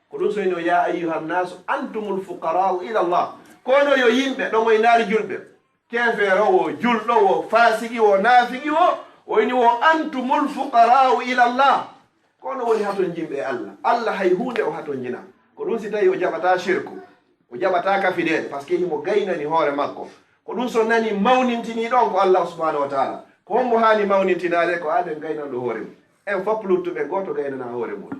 Ko ɗum so inni o, "Ya ayyuhan nasu antumul fuqara'u ila Allah." Ko onon yo yimɓe, ɗon o innaali julɓe. Keefeero wo, julɗo wo, faasiki wo, naafiki wo, o inni wo, "Antumul fuqara'u ila Allah." Ko onon woni hatonjinɓe e Alla. Alla hay huunde o hatonjinaa. Ko ɗum si tawii o jaɓataa shirku, o jaɓataa kafireede, parce que himo gaynani hoore makko. Ko ɗum so nani mawnintiniiɗo on ko Alla subhanahu wa ta'ala. Ko hombo haani mawnintinaade? Ko aaden gaynanɗo hoore mum. En fof luttuɓe, gooto gaynanaa hoore mum.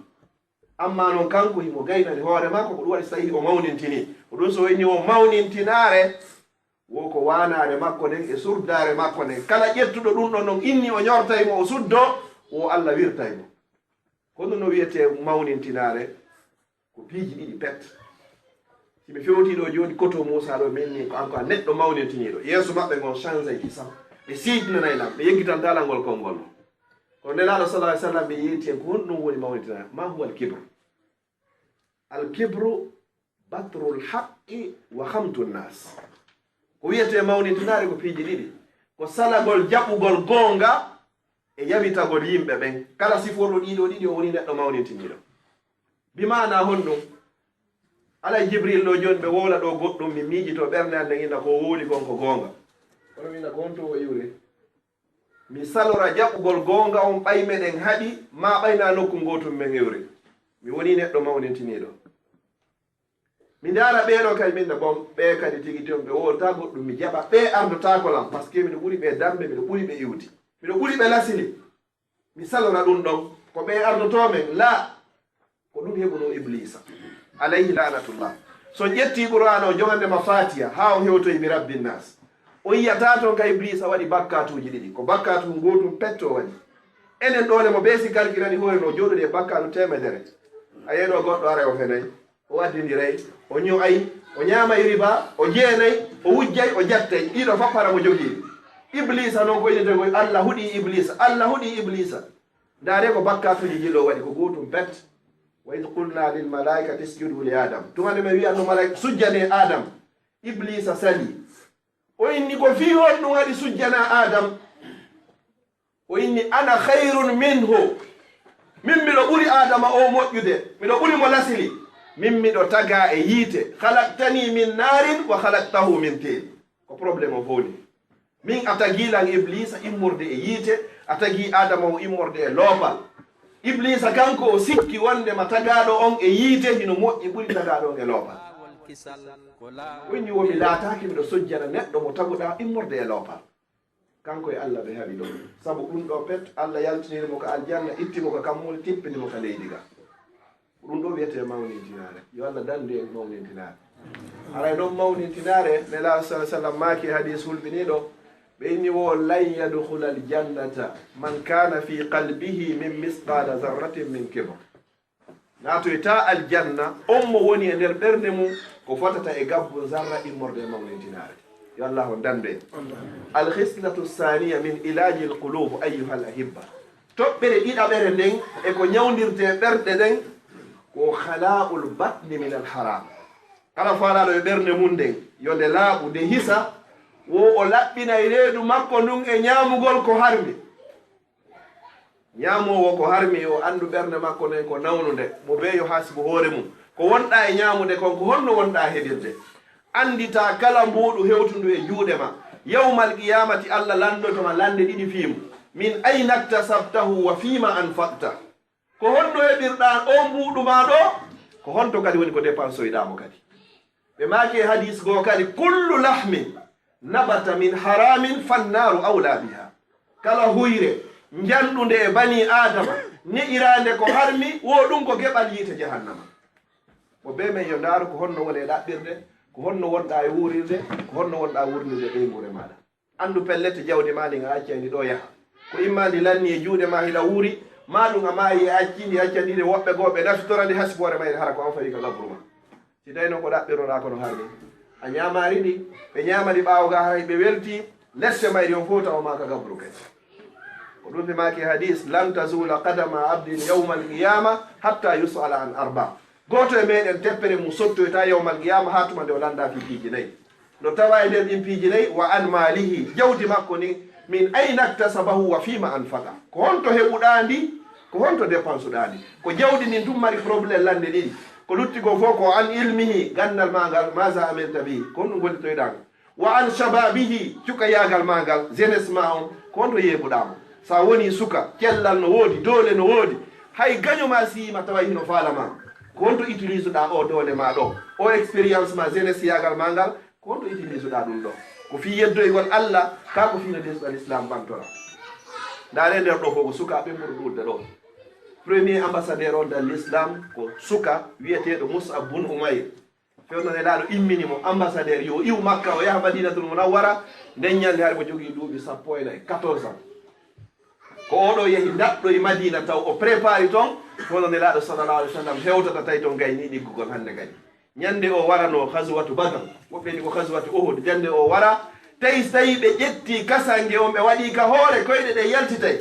Amma non kanko himo gaynani hoore makko, ko ɗum waɗi so tawii o mawnintinii. Ko ɗum so o inni o mawnintinaare, wo ko waanaare makko nden e surdaare makko nden. Kala ƴettuɗo ɗum ɗon non inni o ñortay mo o suddo, wo Alla wirtay mo. Kono no wiyetee mawnintinaare, ko piiji ɗiɗi pet. Si mi fewtii ɗo jooni, koto Muusaa ɗo, min ni ko an ko a neɗɗo mawnintiniiɗo. Yeeso maɓɓe ngon changeay kisam. Ɓe seytinanay lan, ɓe yeggitantaa lan ngol konngol non. Kono Nelaaɗo sallallahu alaihi wasallam ɓe yeeti en ko honɗum woni mawnintinaare. Ma huwa al-kibr? Al-kibru batrul haqqi wa khamtun nas. Ko wiyetee mawnintinaare ko piiji ɗiɗi. Ko salagol jaɓugol goonga e yawitagol yimɓe ɓen. Kala siforɗo ɗiɗo ɗiɗi, o woni neɗɗo mawnintiniiɗo. Bi maanaa honɗum? Alaa Jibril ɗo jooni, ɓe wowla ɗo goɗɗum, mi miijito ɓernde an nden ina ko wowli kon ko goonga. Kono mi ina ko honto o iwri? Mi salora jaɓugol goonga on, ɓay meɗen haɗi, maa ɓay na nokku ngootun men iwri. Mi woni neɗɗo mawnintiniiɗo. Mi ndaara ɓee ɗoo kay, min na bon, ɓee kadi tigi ton, ɓe wowlata goɗɗum, mi jaɓa. Ɓee ardotaako lan, parce que miɗo ɓuri ɓe dammbe, miɗo ɓuri ɓe iwdi, miɗo ɓuri ɓe lasini. Mi salora ɗum ɗon, ko ɓee ardotoo men? Laa, ko ɗum heɓunoo Ibliisa, alayhi laanatullah. So on ƴettii Qur'aana o, jogande ma Faatiha, haa o hewtoyi bi Rabbin Naas, o yiyataa ton ka Ibliisa waɗi bakkaatuuji ɗiɗi. Ko bakkaatu ngootun petto o waɗi. Enen ɗoo le mo bee si kalkilani hoore no jooɗodi e bakkaatu teemedere. A yeɗoo goɗɗo ara o fenay. O waddindiray, o ño'ay, o ñaamay riba, o jeenay, o wujjay, o jattay. Ɗiɗo fof hara mo jogii. Ibliisa noon ko innetee koy, Alla huɗii Ibliisa, Alla huɗii Ibliisa. Ndaare ko bakkatuuji jillo waɗi ko gootum pet. "Wa iz qulna lil malaikati isjudu li Adam." Tuma nde men wi'anno malaika sujjane Adam. Iblisa sali. O inni ko fii honɗum haɗi sujjana Adam. O inni, "Ana khairun minhu." Min miɗo ɓuri Adama o moƴƴude. Miɗo ɓuri mo lasili. Min miɗo taga e yiite. "Khalaqtani min narin wa khalaqtahu min tin." Ko problème o fof ni. Min a tagi lan Iblisa immorde e yiite, a tagi Adama o immorde e loopal. Iblisa kanko o sikki wonde ma tagaɗo on e yiite hino moƴƴi ɓuri tagaɗo on e loopal. O inni, "Wo mi laataaki miɗo sojjana neɗɗo mo taguɗa immorde e loopal." Kanko e Allah ɓe haɗi ɗo. Sabu ɗum ɗo pet, Allah yaltiniri mo ka aljanna, itti mo ka kammuuli, tippini mo ka leydi ga. Ko ɗum ɗo wiyetee mawnintinaare. Yo Allah dandu en mawnintinaare. Haray noon mawnintinaare, Nelaaɗo sallallahu alaihi wasallam maaki e hadiis hulɓiniiɗo, ɓe inni wo, "Lan yadkhula al-jannata man kana fi qalbihi min misqala zarratin min kibr." Naatoyta aljanna, on mo woni e nder ɓernde mum ko fotata e gabbu zarra immorde e mawnintinaare. Yo Allah on dandu en. Al-khislatu thaniya min ilaji al-qulub, ayyuha al-ahibba. Toɓɓere ɗiɗaɓere nden e ko ñawndirtee ɓerɗe ɗen ko khala'ul batni min al haram. Kala faalaaɗo e ɓernde mum nden, yo nde laaɓu, nde hisa, wo o laɓɓinay reedu makko ndun e ñaamugol ko harmi. Ñaamoowo ko harmi, yo anndu ɓernde makko nden ko nawnunde, mo bee yo haasibu hoore mum. Ko wonɗaa e ñaamude kon, ko honno wonɗaa heɓirde? Annditaa kala mbuuɗu hewtundu e juuɗe ma. Yawmal qiyaamati, Allah lanndoto ma lannde ɗiɗi fii mum. Min ayna iktasabtahu wa fiima anfaqta. Ko honno heɓirɗaa oo mbuuɗu maa ɗoo? Ko honto kadi woni ko depansoyɗaa mo kadi? Ɓe maaki e hadiis goo kadi, "Kullu lahmin nabata min haramin fannaaru awlaa biha." Kala huyre njanɗunde e banii Aadama ne'iraande ko harmi, wo ɗum ko geɓal yiite Jahannama. Mo bee men yo ndaaru ko honno woni e ɗaɓɓirde, ko honno wonɗaa e wuurirde, ko honno wonɗaa wuurnirde ɓeynguure maaɗa. Anndu pellet jawdi maa ndin a accay ndi ɗoo yaha. Ko imma ndi lanni e juuɗe maa hiɗa wuuri, maa ɗum a maayi e acci ndi, acca ndi de woɓɓe goo ɓe nafitora ndi, hasiboore mayre hara ko an fawi ka gabru maa. Si tawi noon ko ɗaɓɓiroɗaa kono harmi, a ñaamaari ndi, ɓe ñaama ndi ɓaawo ga haray ɓe welti, lesse mayri on fof tawa maa ka gabru kadi. Ko ɗum ɓe maaki hadiis, "Lan tazula qadama abdin yawmal qiyama hatta yus'ala an arba." Gooto e meɗen teppere mum sottoyta yawmal qiyama haa tuma nde o lannda fii piiji nayi. No tawa e nder ɗin piiji nayi, "Wa an maalihi," jawdi makko ndin, "min ayna iktasabahu wa fiima anfaqa." Ko honto heɓuɗaa ndi? Ko honto depansuɗaa ndi? Ko jawdi ndin tun mari problème lannde ɗiɗi. Ko lutti kon fof ko an ilmihi, ganndal maa ngal, "Maza amilta bihi?" Ko honɗum gollitoyɗaa ngal? "Wa an shababihi," cukayaagal maa ngal, jeunesse maa on, ko honto yeebuɗaa mo? Sa woni suka, cellal no woodi, doole no woodi, hay gaño maa si yiima taway hino faala maa. Ko honto utilise-ɗaa o doole maa ɗo, o expérience maa, jeunesse yaagal maa ngal? Ko honto utilise-ɗaa ɗum ɗo? Ko fii yeddoygol Allah, kaa ko fii no Diinal Islam ɓantora? Ndaaree nder ɗo fof ko sukaaɓe ɓuri ɗuuɗude ɗo. Premier ambassadeur on dal l'Islam ko suka wiyeteeɗo Mus'ab bun Umayr. Fewndo Nelaaɗo immini mo ambassadeur, yo iw Makka, o yaha Madinatul Munawwara. Nden ñande hari mo jogii duuɓi sappo e nayi, quatorze ans. Ko oo ɗoo yehi ndaɗɗoyi Madina taw o prépari ton, ko no Nelaaɗo sallallahu alaihi wasallam hewtata tawi ton gayni ɗiggugol hannde kadi. Ñande o warano Ghazwatu Badr, woɓɓe ni ko Ghazwatu Uhud, ñande o wara, tawi so tawi ɓe ƴetti kasange on ɓe waɗi ka hoore, koyɗe ɗe yaltitay.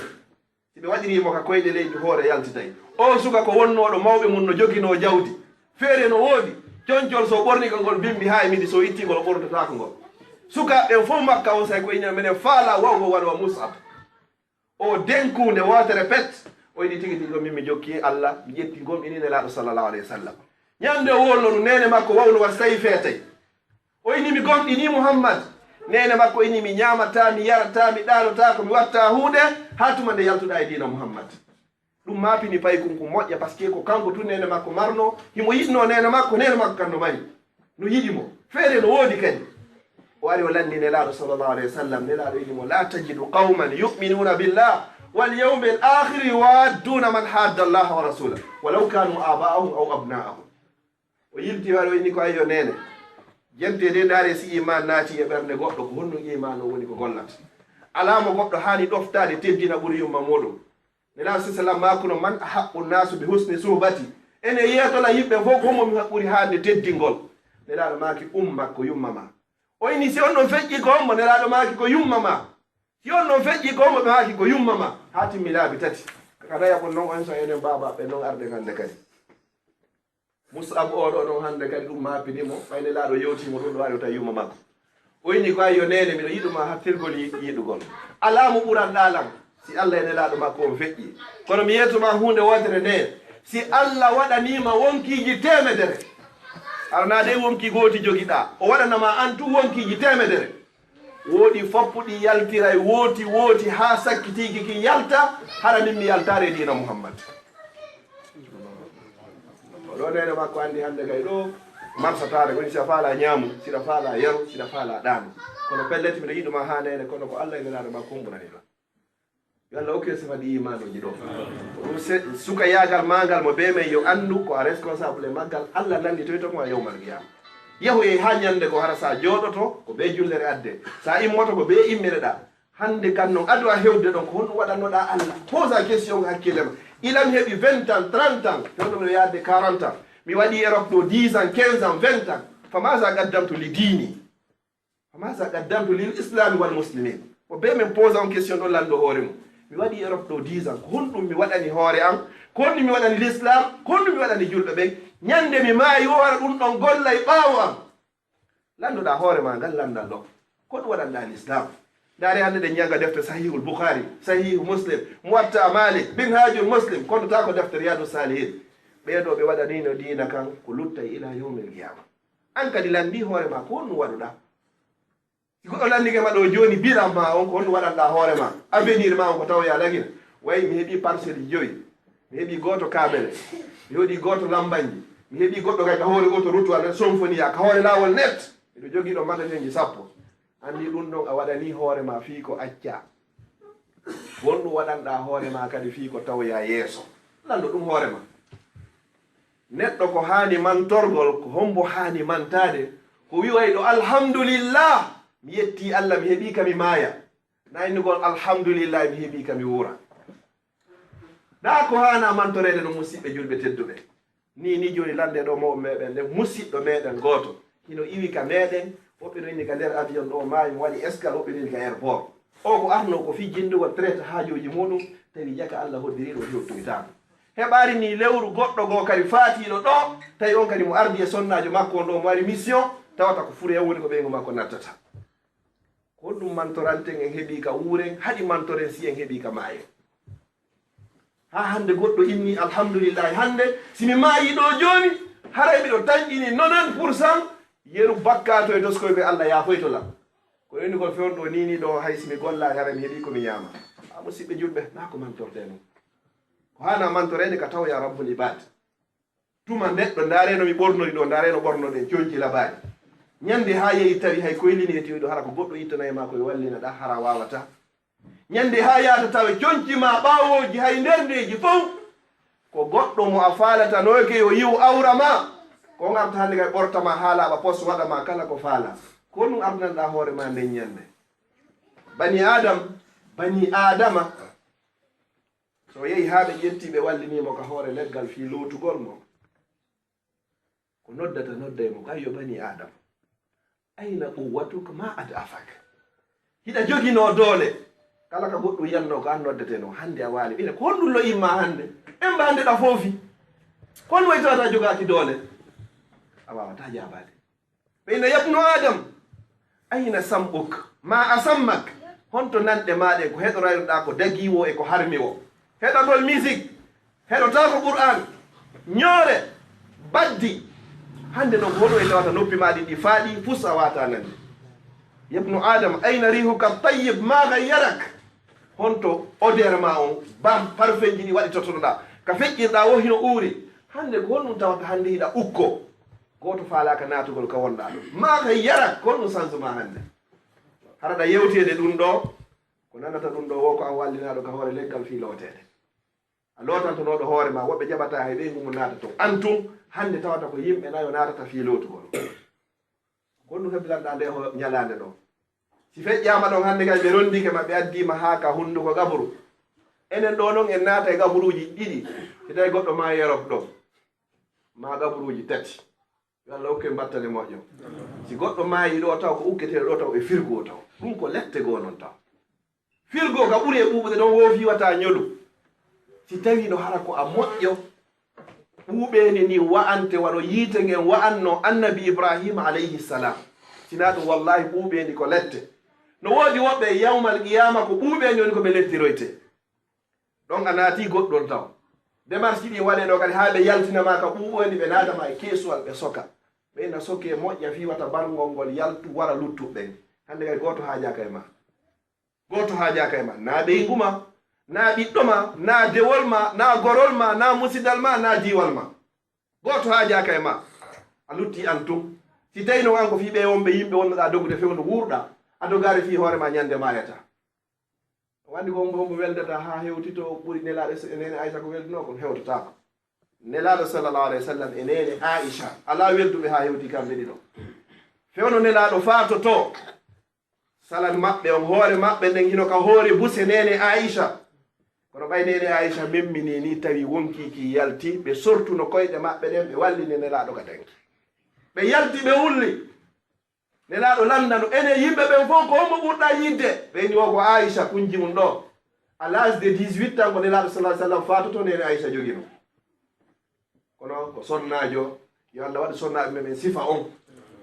Si ɓe waɗiri mo ka koyɗe leydi, hoore yaltitay. Oo suka ko wonnooɗo mawɓe mum no joginoo jawdi. Feere no woodi, concol so ɓorni ka ngol bimbi haa e midi, so itti ngol o ɓornotaako ngol. Sukaaɓe ɓen fof Makka on say ko ina menen faala wawgo waɗo wa Mus'ab. O denkuunde wootere pet, o yiɗi tigi tigi ko min mi jokki Allah, mi ƴetti gomɗini Nelaaɗo sallallahu alayhi wa sallam. Ñande o wonno ɗum, neene makko wawno wa so tawi feetay. O ini mi gomɗini Muhammad. Neene makko ini mi ñaamataa, mi yarataa, mi ɗaanotaako, mi watta huunde, haa tuma nde yaltuɗaa e diina Muhammad. Ɗum maapini paykun kun moƴƴa, parce que ko kanko tun neene makko marno, himo yiɗno neene makko, neene makko kan no mari. No yiɗi mo. Feere no woodi kadi. O ari o landi Nelaaɗo sallallahu alayhi wa sallam. Nelaaɗo ini mo, "La tajidu qawman yu'minuna billah wal yawmil akhir yuwadduna man hadda Allah wa rasulah, walaw kanu aba'ahum aw abna'ahum." O yilti waɗi o inni ko, "Ayyo neene, jente de ndaare si iman naati e ɓernde goɗɗo, ko honɗum iman o woni ko gollata? Alaa mo goɗɗo haani ɗoftaade teddina ɓuri yumma muɗum." Nelaaɗo sallallahu alayhi wa sallam maakuno, "Man ahaqqu nnaasi bi husni suhbati?" Ene yeetola yimɓe fof ko mo mi ɓuri haande teddingol. Nelaaɗo maaki, "Ummak, ko yumma ma." O ini, "Si on ɗon feƴƴi ko hombo?" Nelaaɗo maaki, "Ko yumma ma." "Si on ɗon feƴƴi ko hombo?" Ɓe maaki, "Ko yumma ma." Haa timmi laabi tati. Kada yaɓon noon on so enen baabaaɓe noon arde hannde kadi. Mus'ab oɗo ɗon hannde kadi ɗum maapini mo, ɓay Nelaaɗo yewtii mo ɗum ɗo ari o tawi yumma makko. O inni ko ay yo neene miɗo yiɗu ma hattirgol yi-, yiɗugol. Alaa mo ɓuranɗaa lan, si Allah e Nelaaɗo makko on feƴƴi. Kono mi yeetuma huunde wootere nde, si Allah waɗanii ma wonkiiji teemedere, aranaa dey wonki gooti jogiɗaa, o waɗana ma an tun wonkiiji teemedere. Wooɗi foppuɗi yaltiray wooti wooti haa sakkitiiki ki yalta, hara min mi yaltaare e diina Muhammad. O ɗo neene makko anndi hannde kay ɗo marsataare woni si a faala ñaamu, si a faala yaru, si a faala ɗaanu. Kono pellet miɗo yiɗuma haa neene, kono ko Allah e Nelaaɗo makko on ɓurani ɗo. Yo Allah okku en sifa ɗi imanuuji ɗo. Ko ɗum se-, sukayaagal maa ngal mo bee men yo anndu ko a responsable e maggal, Allah nannditoyto mo a yawmal qiyaama. Yahu e haa ñannde go hara sa jooɗoto ko bee jullere adde, sa immoto ko bee immire ɗa. Hannde kan non adu a hewde ɗon ko honɗum waɗannoɗa Allah? Posa question hakkille ma. Ilam heɓi vingt ans, trente ans, fewndo miɗo yaade quarante ans. Mi waɗi Europe ɗo dix ans, quinze ans, vingt ans. Fa masa qaddamtu li diini? Fa masa qaddamtu lil islami wal muslimin? Ko be men posa on question ɗo lanndo hoore mum. Mi waɗi Europe ɗo dix ans. Ko honɗum mi waɗani hoore am? Ko honɗum mi waɗani l'islam? Ko honɗum mi waɗani julɓe ɓen? Ñande mi maayi o hara ɗum ɗon gollay ɓaawo am. Lanndoɗaa hoore maa ngal lanndal ɗo. Ko ɗum waɗanɗaa l'islam? Ndaare hannde ɗen ñannga defte Sahihul Bukhari, Sahihu Muslim, Muwatta Malik, Minhajul Muslim, konnotaa ko defte Riyadu Salihin. Ɓee ɗo ɓe waɗaniino diina kan ko luttay ila yawmil qiyama. An kadi lanndii hoore maa ko honɗum waɗuɗaa? Si goɗɗo lanndike ma ɗo jooni bilan maa on ko honɗum waɗanɗaa hoore maa, avenir maa on ko tawoyaa lagina. Way mi heɓii parcelle jowi, mi heɓii gooto Kaabele, mi heɓii gooto Lambanji, mi heɓii goɗɗo kay ka hoore autoroute walla Sonfoniya, ka hoore laawol net. Miɗo jogii ɗo magasinji sappo. Anndi ɗum ɗon a waɗanii hoore maa fii ko accaa. Wonɗum waɗanɗaa hoore maa kadi fii ko tawoyaa yeeso. Lanndo ɗum hoore maa. Neɗɗo ko haani mantorgol, ko hombo haani mantaade? Ko wi'ayɗo, "Alhamdulillah, mi yettii Allah, mi heɓii ka mi maaya." Na innugol, "Alhamdulillah, mi heɓii ka mi wuura." Naa ko haana mantoreede no musiɓɓe julɓe tedduɓe. Ni, ni jooni lannde ɗo mawɓe meɗen nde, musiɗɗo meɗen gooto hino iwi ka meɗen, woɓɓe no inni ka nder avion ɗo maayi, mo waɗi escale, woɓɓe no inni ka airport. O ko arno ko fii jinndugol traite haajooji muɗum, tawi jaka Allah hoddiriiɗo hewtoytaako. Heɓaari ni lewru goɗɗo goo kadi faatiiɗo ɗo, tawi on kadi mo ardi e sonnaajo makko on ɗo, mo waɗi mission, tawata ko fure woni ko ɓeyngu makko nattata. Ko ɗum mantoranten en heɓii ka wuuren, haɗi mantoren si en heɓii ka maayen. Haa hannde goɗɗo inni, "Alhamdulillahi, hannde si mi maayii ɗo jooni, haray miɗo tanƴini nonan pour cent, yeru bakkato e toskoy koye Allah yaafoyto lan." Ko innugol fewndo nii nii ɗo, hay si mi gollaali, haray mi heɓii ko mi ñaama. A musiɓɓe julɓe, naa ko mantortee non. Ko haana mantoreede ka tawoyaa Rabbul Ibaad. Tuma neɗɗo, ndaaree no mi ɓornori ɗo, ndaaree no ɓornoɗen, conci labaari. Ñande haa yehi tawi hay koylini e tiwiɗo, hara ko goɗɗo ittanay ma koye wallina ɗa, hara waawataa. Ñande haa yaata tawe conci ma ɓaawooji hay nder ndeeji fow. Ko goɗɗo mo a faalatanooke yo yi'u awra ma. Ko on arta hannde kay ɓorta ma haa laaɓa pos waɗa ma kala ko faala. Ko ɗum ardanɗa hoore ma nden ñande. Bani Adam, bani Adama. So o yehi haa ɓe ƴetti ɓe wallini mo ka hoore leggal fii lootugol mo. Ko noddata nodday mo kay yo bani Adam. Ayna quwwatuk ma ad'afak. Hiɗa joginoo doole. Kala ka goɗɗum yannoo ko an noddeteno. Hannde a waali. Ɓile ko honɗum lo imma hannde? Emba hannde ɗa foofi. Ko honɗum wayi tawata jogaaki doole? A waawataa jaabaade. Ɓe ina yabnu Adam. Ayna sam'uk ma asammak. Honto nanɗe maa ɗen ko heɗoraynoɗaa ko dagii wo e ko harmi wo? Heɗagol misik. Heɗotaako Qur'aan, ñoore, baddi. Hannde noon, ko hoɗum e tawata noppi maa ɗin ɗi faaɗi, fus a waataa nande. Yabnu Adam, ayna riihuka tayyib, maa gayyarak? Honto odeur maa on, bam, parfenji ɗi waɗi tottotoɗaa, ka feƴƴirɗaa wo hino uuri. Hannde ko honɗum tawata hannde hiɗa ukko? Gooto faalaaka naatugol ka wonɗaa ɗum. Maa gayyarak, ko honɗum changement hannde? Hara ɗa yewteede ɗum ɗo, ko nanata ɗum ɗo wo ko an wallinaaɗo ka hoore leggal fii looteede. A lootantonooɗo hoore ma, woɓɓe jaɓataa hay ɓeyngu mum naata ton. An tun, hannde tawata ko yimɓe nayo naatata fii lootugol. Ko honɗum hebilanɗaa nde ho-, ñalaande ɗo? Si feƴƴaama ɗon hannde kay, ɓe ronndike ma, ɓe addii ma haa ka hunnduko gaburu. Enen ɗo non en naata e gaburuuji ɗiɗi, si tawi goɗɗo maayi Europe ɗo, maa gaburuuji tati. Yo Allah okku en battane moƴƴo. Si goɗɗo maayi ɗo taw ko ukketeeɗo ɗo taw e firgo taw. Ɗum ko lette goo non taw. Firgo ka ɓuri e ɓuuɓude ɗon woo fiiwataa ñolu. Si tawii no hara ko a moƴƴo, ɓuuɓeendi ndin wa'ante wano yiite ngen wa'anno Annabi Ibraahiima alayhi salaam. Sinaa ɗun, wallaahi, ɓuuɓeendi ko lette. No woodi woɓɓe e yawmal qiyaama ko ɓuuɓeendi woni ko ɓe lettiroytee. Ɗon a naatii, goɗɗun taw. Demarche ɗin waɗee ɗoo kadi haa ɓe yaltina ma ka ɓuuɓeendi, ɓe naata ma e keesuwal, ɓe soka. Ɓe na sokee moƴƴa fii wata barngol ngol yaltu wara luttuɓe ɓen. Hannde kadi gooto haajaaka e ma. Gooto haajaaka e ma. Naa ɓeyngu ma, naa ɓiɗɗo ma, naa dewol ma, naa gorol ma, naa musidal ma, naa diiwal ma. Gooto haajaaka e ma. A luttii an tun. Si tawii non an ko fii ɓee wonɓe yimɓe wonnoɗaa dogude fewndo wuurɗaa, a dogaali fii hoore ma ñande maayataa. Wonde ko hombo, hombo weldata haa hewtitoo ɓuri Nelaaɗo e Neene Aysa ko weldunoo kon? Hewtataako. Nelaaɗo sallallahu alayhi wa sallam e Neene Aysa alaa welduɓe haa hewti kamɓe ɗiɗo. Fewndo Nelaaɗo faatotoo, salal maɓɓe on, hoore maɓɓe nden hino ka hoore buse Neene Aysa. Kono ɓay Neene Aysa memminii nii, tawi wonkii kii yalti, ɓe sortuno koyɗe maɓɓe ɗen, ɓe wallini Nelaaɗo ka danki. Ɓe yalti, ɓe wulli. Nelaaɗo lanndano, enen yimɓe ɓen fow, ko hombo ɓurɗaa yiɗde? Ɓe inni, o ko Aysa, kunji mun ɗoo. À l'âge de dix-huit ans, ko Nelaaɗo sallallahu alayhi wa sallam faatotoo, Neene Aysa jogino. Kono ko sonnaajo, yo Allah waɗu sonnaaɓe men, men sifa on.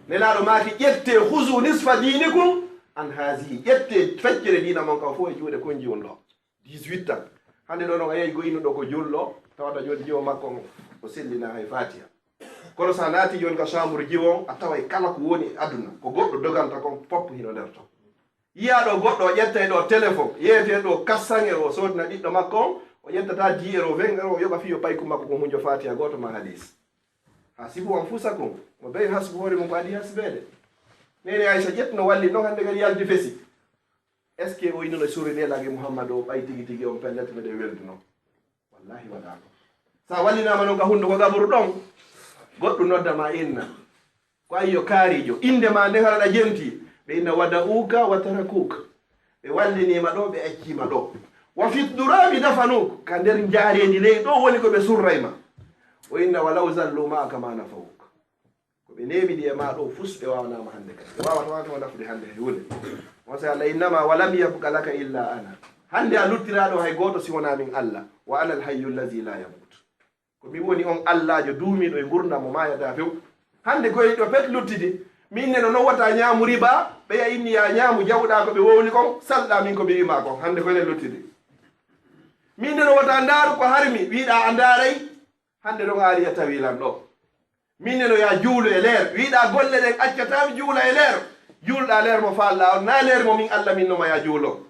Nelaaɗo maaki, ƴettee, "Khuzu nisfa dinikum an hazihi." Ƴettee feccere diina mon kan fow e juuɗe kunji mun ɗoo. Dix-huit ans. Hannde ɗoo non a yiyay ko innuɗo ko julɗo, tawata jooni jiwo makko on, o sellinaa hay Faatiha. Kono so a naatii jooni ka chambre jiwo on, a taway kala ko woni e aduna, ko goɗɗo doganta kon, fow hino nder ton. Yiyaa ɗoo goɗɗo o ƴettay ɗoo téléphone, yeeyetee ɗoo quatre cents euros, o soodina ɓiɗɗo makko on, o ƴettataa dix euros, vingt euros, o yoɓa fii yo payku makko kon hunjo Faatiha gooto maa hadiis. Hasibu anfusakum, mo ɓeyngu hasbu hoore mun ko adii hasbeede. Neene Aysa ƴettuno walli non, hannde kadi yalti fesi. Est-ce que o innuno suri Nelaaɗo Muhammadu o ɓay tigi tigi on pellet miɗo welduno? Wallaahi waɗaako. Sa wallinaama non ka hunduko gaburu ɗon, goɗɗo nodda ma inna. Ko ayyo kaarijo, innde ma nden hara ɗa jenti, ɓe inna wada'uka wa tarakuk. Ɓe walliniima ɗoo, ɓe acciima ɗoo. Wa fit durabi dafanuk, ka nder njaareendi ley ɗoo woni ko ɓe surray ma. O inna walaw zallu ma'aka ma nafawuk. Ko ɓe neeɓidi e maa ɗoo fus, ɓe waawanaama hannde kadi. Ɓe waawata ma nafude hannde hay huunde. On saa'i Allah, innama walam yabqa laka illa ana. Hannde a luttiraaɗo hay gooto si wonaa min Allah. Wa ana alhayyu allazi la yamut. Ko mi woni on Allaajo duumiiɗo e ngurndan mo maayataa few. Hannde koye ɗoo pet luttidi. Min neno non wata ñaamu riba, ɓeya inni yaa ñaamu, jawɗaa ko ɓe wowli kon, salɗaa min ko ɓe wi'i maa kon. Hannde koye ɗen luttidi. Min neno wata ndaaru ko harmi, wi'uɗaa a ndaaray. Hannde ɗon a ari a tawi lan ɗoo. Min neno yaa juulu e leer. Wi'uɗaa golle ɗen accataa mi juula e leer. Juulɗaa leer mo faalɗaa on, naa leer mo min Alla min noma yaa juulo.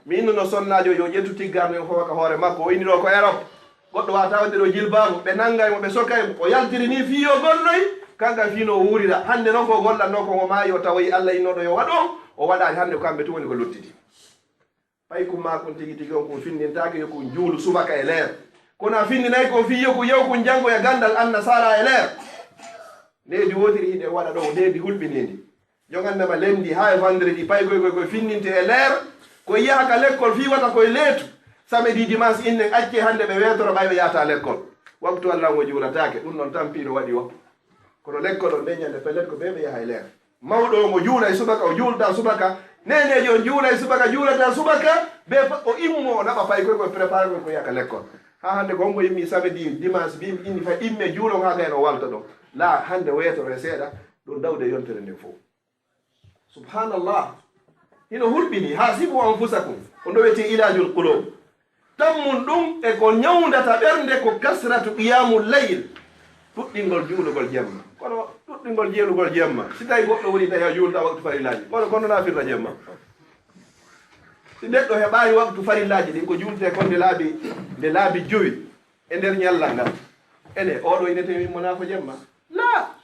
Min no sonnaajo yo ƴettu tiggarno en fof ka hoore makko. O inni ɗoo ko Erop. Goɗɗo waawataa waɗde ɗoo jilbaabu. Ɓe nanngay mo, ɓe sokay mo. O yaltiri nii fii yo golloy, kanko fii no o wuurira. Hannde non ko o gollatnoo ko, o maayi, o tawoyi Alla innooɗo yo waɗu on, o waɗaali. Hannde ko kamɓe tun woni ko luttidi. Ɓay kun maa kun tigi tigi on kun finndintaake yo kun juulu subaka e leer. Kono a finndinay ko fii yo kun yew kun janngoya ganndal annasaara e leer. Needi wootiri hiɗen waɗa ɗoo, needi hulɓinindi. Jon annama lenndi haa e vendredi, pay koy koy koy finndinte e leer. Koy yaha ka lekkol fii wata koy leetu. Samedi, dimanche, innen accee hannde ɓe weetoro ɓay ɓe yahataa lekkol. Waktu Alla on o juulataake, ɗun ɗon tampi no waɗi o. Kono lekkol on nden ñannde pellet ko bee ɓe yaha e leer. Mawɗo on o juulay subaka, o juultaa subaka. Neeneejo on juulay subaka, juulataa subaka. Bee pa-, o immoo, o naɓa pay koy koy préparé koy ko yaha ka lekkol. Haa hannde ko hombo immi samedi, dimanche, mbii mi inni fay imme juulon haa gayno o walta ɗon. Laa, hannde weetoro e seeɗa, ɗun dawde yontere nden fow. Subhanallah. Hino hulɓini, haasibu anfusakum. Ko ɗo wiyetee ilaajul qulub. Tammun ɗun e ko ñawndata ɓernde ko kasratu qiyamul layl. Ɗuɗɗingol juulugol jemma. Kono ɗuɗɗingol juulugol jemma. Si tawi goɗɗo woni tawi a juulta waktu farillaaji. Kono, kono naafila jemma. Si neɗɗo heɓaali waktu farillaaji ɗin, ko juultee kon nde laabi, nde laabi jowi e nder ñallal ngal. Ene, oo ɗoo ine tawi mo naafo jemma? Laa.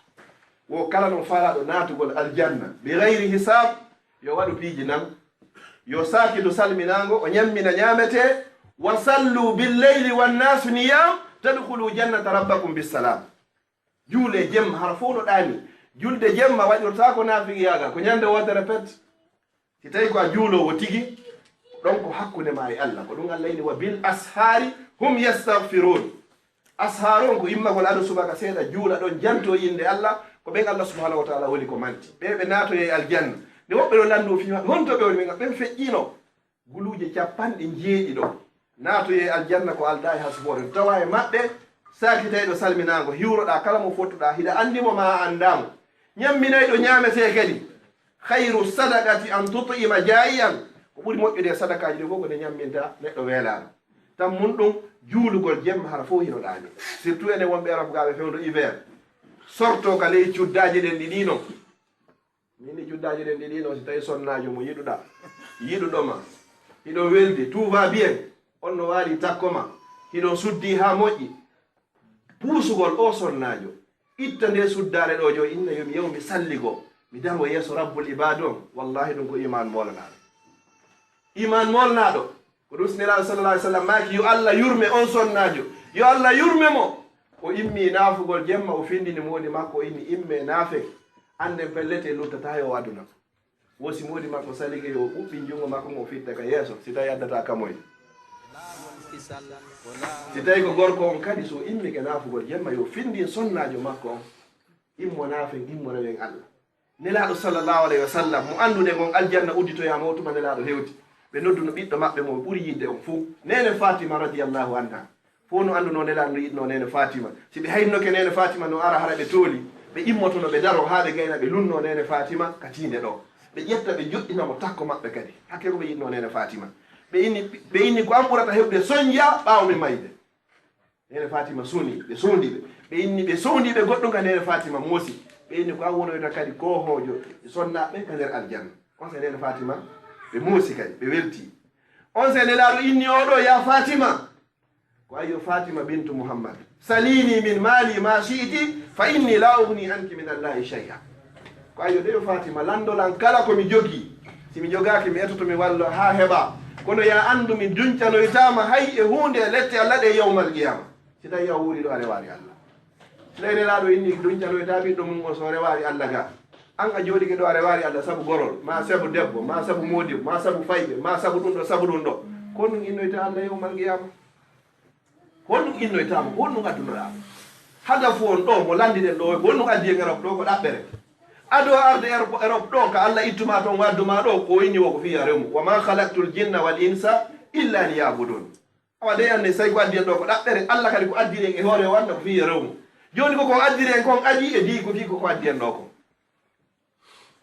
Wo kala non faalaaɗo naatugol aljanna bi gayri hisaab, yo waɗu piiji nan. Yo saakitu salminaango, o ñammina ñaametee. Wa sallu bil layli wan naasu niyaam, tadkhulu jannata rabbakum bis salaam. Juulee jemma, hara fow no ɗaanii. Julde jemma waɗirtaako naafigiyaagal, ko ñande wootere pet. Si tawi ko a juuloowo tigi, ɗon ko hakkunde maa e Alla. Ko ɗun Alla inni, "Wa bil ashaari hum yastaghfiruun." Ashaar on ko immagol ado subaka seeɗa, juula ɗon, jantoo innde Alla. Ko ɓen Alla subhaanahu wa ta'aala woni ko manti. Ɓee ɓe naatoyay aljanna. Nde woɓɓe ɗon lanndoo fii maɓɓe, honto ɓe woni? Ɓen, ɓen feƴƴiino guluuje cappanɗe njeeɗiɗo. Naatoyee aljanna ko aldaa e hasboore. Tawa e maɓɓe saakitayɗo salminaango, hiwroɗaa kala mo fottuɗaa, hiɗa anndi mo maa a anndaa mo. Ñamminayɗo ñaametee kadi. Khayru sadaqati an tut'ima jaa'i'an. Ko ɓuri moƴƴude e sadakaaji ɗi fof ko nde ñamminta neɗɗo weelaaɗo. Tan mun ɗum, juulugol jemma hara fof hino ɗaani. Surtout enen wonɓe Europe gaa ɓe fewndo hiver. Sorto ka ley cuddaaje ɗen ɗiɗi non. Min ni cuddaaje ɗen ɗiɗi non, si tawi sonnaajo mo yiɗuɗaa, yiɗuɗo ma, hiɗo weldi, tout va bien, on no waali takko ma, hiɗon suddi haa moƴƴi. Puusugol o sonnaajo, itta nde suddaare ɗo jo, inna yo mi yaw mi salligo, mi daro yeeso Rabbul Ibaad on, wallahi ɗum ko iman moolanaɗo. Iman moolnaɗo, ko ɗum si Nelaaɗo sallallahu alaihi wasallam maaki, yo Allah yurme on sonnaajo, yo Allah yurme mo. O immi naafugol jemma, o findini moodi makko, o inni, "Imme naafe, annden pellet e luttata yo aduna." Wo si moodi makko salike, yo ɓuɓɓin junngo makko ngo, o fitta ka yeeso, si tawi addata kamoy. Si tawi ko gorko on kadi, so immike naafugol jemma, yo findin sonnaajo makko on, immo naafen, immo rewen Allah. Nelaaɗo sallallahu alaihi wasallam, mo annduɗen on, aljanna udditoyaama o tuma Nelaaɗo hewti. Ɓe nodduno ɓiɗɗo maɓɓe mo ɓuri yidde on fuu, neene Fatima radiyallahu anha. Fof no annduno Nelaaɗo no yiɗno neene Fatima. Si ɓe haynnoke neene Fatima no ara hara ɓe tooli, ɓe immotono ɓe daro haa ɓe gayna ɓe lunno neene Fatima ka tiinde ɗo. Ɓe ƴetta ɓe joɗɗina mo takko maɓɓe kadi. Hakke ko ɓe yiɗno neene Fatima. Ɓe inni, ɓe inni ko an ɓurata heɓde soñja ɓaawo min mayde. Neene Fatima soni, ɓe sondi ɓe. Ɓe inni ɓe sondi ɓe goɗɗum ka neene Fatima moosi. Ɓe inni ko an wonoyta kadi koohoojo e sonnaaɓe ka nder aljanna. On se neene Fatima, ɓe moosi kadi, ɓe welti. On se Nelaaɗo inni oɗo, ya Fatima. Ko ayyo Fatima bintu Muhammad. Salini min mali ma shi'ti, fa inni la ughni anki min Allahi shay'a. Ko ayyo de yo Fatima, landolan kala ko mi jogi. Si mi jogaaki, mi etoto mi wallo haa heɓa. Kono ya anndu mi duncanoytaama hay e huunde e lette Allah ɗe yawmal qiyama. Si tawi a wuuri ɗo a rewaari Allah. Si tawi Nelaaɗo inni duncanoyta ɓiɗɗo mum on so rewaari Allah ga. An a jooɗike ɗo a rewaari Allah sabu gorol, ma sabu debbo, ma sabu moodibbo, ma sabu fayɓe, ma sabu ɗum ɗo, sabu ɗum ɗo. Ko honɗum innoyta Allah yawmal qiyama? Ko honɗum innoytaama? Ko honɗum addunoɗaa? Hadafu on ɗo mo lanndiɗen ɗo, ko honɗum addi en Europe ɗo? Ko ɗaɓɓere. Ado arde Europe, Europe ɗo, ka Allah ittuma toon, wadduma ɗo, ko inni wo ko fii a rewmu. Wa ma khalaqtul jinna wal insa illa liya'budun. Awa de anne, say ko addi en ɗo ko ɗaɓɓere, Allah kadi ko addiri en e hoore o annda ko fii a rewmu. Jooni ko ko addiri en kon adii e dii ko fii ko ko addi en ɗo kon.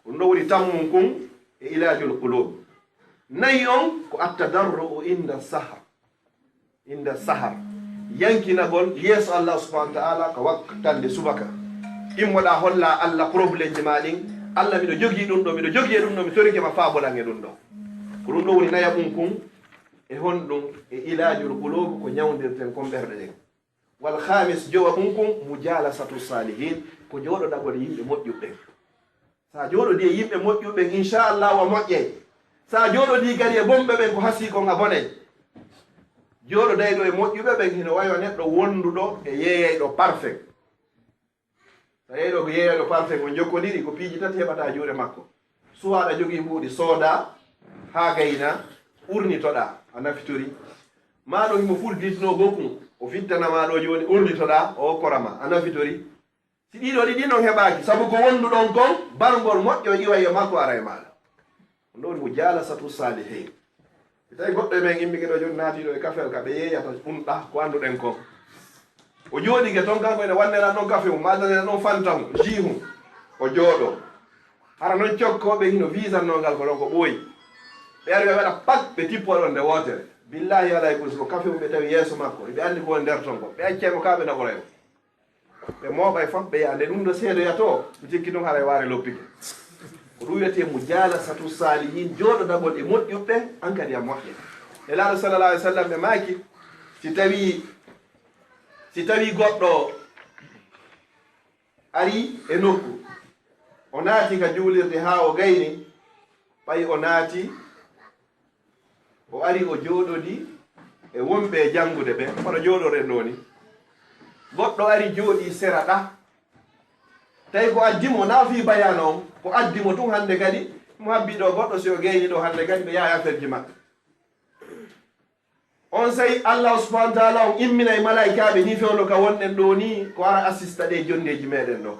Ɗum ɗo woni tammum kun e ilaajul qulub. Nayi on ko attadarru'u inda sahar. Inda sahar. Yankinagol yeeso Allah subhanahu wa ta'ala ka wakkatande subaka. Immoɗaa holla Allah problème ji ma ɗin. Allah, miɗo jogii ɗum ɗo, miɗo jogii e ɗum ɗo, mi torike ma faabolan e ɗum ɗo. Ko ɗum ɗo woni nayaɓum kun e honɗum e ilaajul qulub, ko ñawndirten kon ɓerɗe ɗen. Wal khamis, jowaɓum kun, mujalasatu salihin, ko jooɗodagol yimɓe moƴƴuɓe ɓen. Sa jooɗodii e yimɓe moƴƴuɓe ɓen, inchallahu a moƴƴay. Sa jooɗodii kadi e bonɓe ɓen, ko hasii kon a bonay. Jooɗodayɗo e moƴƴuɓe ɓen hino wayi wa neɗɗo wonduɗo e yeeyayɗo parfait. Tawi ɗo ko yeeyooɓe parfum, on njokkondirii, ko piiji tati heɓata juuɗe makko. Suwaa aɗa jogii mbuuɗi, soodaa haa gayna, urnitoɗaa, a nafitori. Maa ɗo himo ful didnoo gokkun, o fittana maa ɗo jooni, urnitoɗaa, o okkora ma, a nafitori. Si ɗiɗo ɗiɗi non heɓaaki, sabu ko wonduɗon kon, barngol moƴƴo iwa e makko ara e maaɗa. Ɗum ɗo woni mujalasatu salihin. Si tawi goɗɗo e men immike ɗo jooni naatiiɗo e kafel ka ɓe yeeyata ɗum ɗa ko annduɗen kon. O jooɗike ton kanko ene wannera non kafe mum, maa nanera non fanta mum, jus mum. O jooɗo. Hara non cokkooɓe hino viisannoo ngal ko ɗon ko ɓooyi. Ɓe ari ɓe waɗa pak ɓe tippoo ɗon nde wootere. Billahi alay kun si ko kafe mum ɓe tawi yeeso makko. Ɓe anndi ko woni nder ton ko. Ɓe accay mo kaa ɓe naɓoray mo. Ɓe mooɓay fof, ɓe yaha. Nde ɗum ɗo seedoya to, mi sikki ɗum haray waare loppike. Ko ɗum wiyetee mujalasatu salihin, jooɗodagol e moƴƴuɓe, an kadi a moƴƴe. Nelaaɗo sallallahu alaihi wasallam ɓe maaki, si tawi, si tawi goɗɗo ari e nokku, o naati ka juulirde haa o gayni, ɓay o naati O ari o jooɗodii e wonɓe e janngude ɓen, hono jooɗoren ɗoo ni. Goɗɗo ari jooɗii sera ɗa. Tawi ko addi mo, naa fii bayaana on, ko addi mo tun hannde kadi, mo habbi ɗoo goɗɗo, si o gayni ɗoo hannde kadi, ɓe yaha e affaire ji maɓɓe. Onsay Allah subhanahu wa ta'ala on imminay malaa'ikaaɓe nii fewndo ka wonɗen ɗoo nii, ko ara assista ɗee jonndeeji meɗen ɗoo.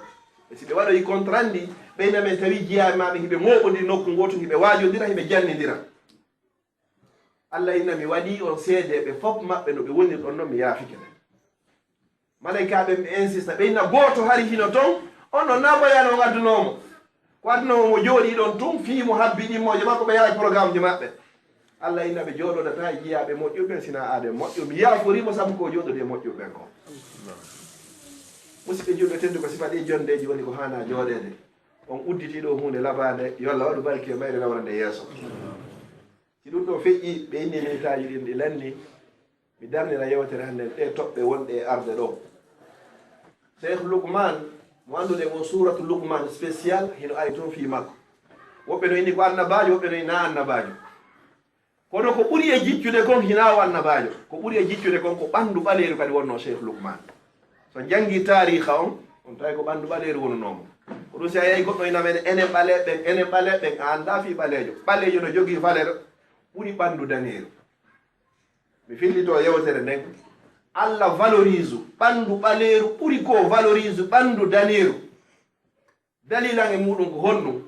E si ɓe waɗoyi contrat ndi, ɓeyna men tawi jiyaaɓe maɓɓe hiɓe mooɓondiri nokku ngootu, hiɓe waajondira, hiɓe janndindira. Allah inna mi waɗii on seedeeɓe fof maɓɓe no ɓe woniri ɗon non mi yaafike ɓe. Malaykaaɓe ɓe insista, ɓe inna gooto hari hino ton, on ɗon naa bayaanu on addunoo mo. Ko addunoo mo, mo jooɗii ɗon tun, fii mo habbi ɗimmooje makko, ɓe yaha e programmeji maɓɓe. Allah inna ɓe jooɗodataa e jiyaaɓe moƴƴuɓe ɓen, sinaa aade moƴƴo. Mi yaaforii mo sabu ko o jooɗodii e moƴƴuɓe ɓen kon. Musidɓe julɓe tedduɓe, ko sifa ɗii jonndeeji woni ko haanaa jooɗeede. On udditii ɗoo huunde labaande, yo Allah waɗu barki e mayre, nawra nde yeeso. Si ɗun ɗoo feƴƴii, ɓe inni minitaaji ɗin ɗi lanni, mi darnira yewtere hannden ɗee toɓɓe wonɗe e arde ɗoo. Cheikh Lukman, mo annduɗen on suuratu Lukman spécial, hino ari tun fii makko. Woɓɓe no inni ko annabaajo, woɓɓe no inni naa annabaajo. Kono ko ɓuri e jiccude kon hinaa o annabaajo. Ko ɓuri e jiccude kon ko ɓanndu ɓaleeru kadi wonnoo Cheikh Lukman. So janngii taariiha on, on tawi ko ɓanndu ɓaleeru wonunoo mo. Ko ɗun si a yahii goɗɗo ina men, enen ɓaleeɓe ɓen, enen ɓaleeɓe ɓen, a anndaa fii ɓaleejo. Ɓaleejo no jogii valeur ɓuri ɓanndu daneeru. Mi fillitoo yewtere nden. Allah valorise ɓanndu ɓaleeru ɓuri ko valorise ɓanndu daneeru. Dalilan e muɗum ko honɗum?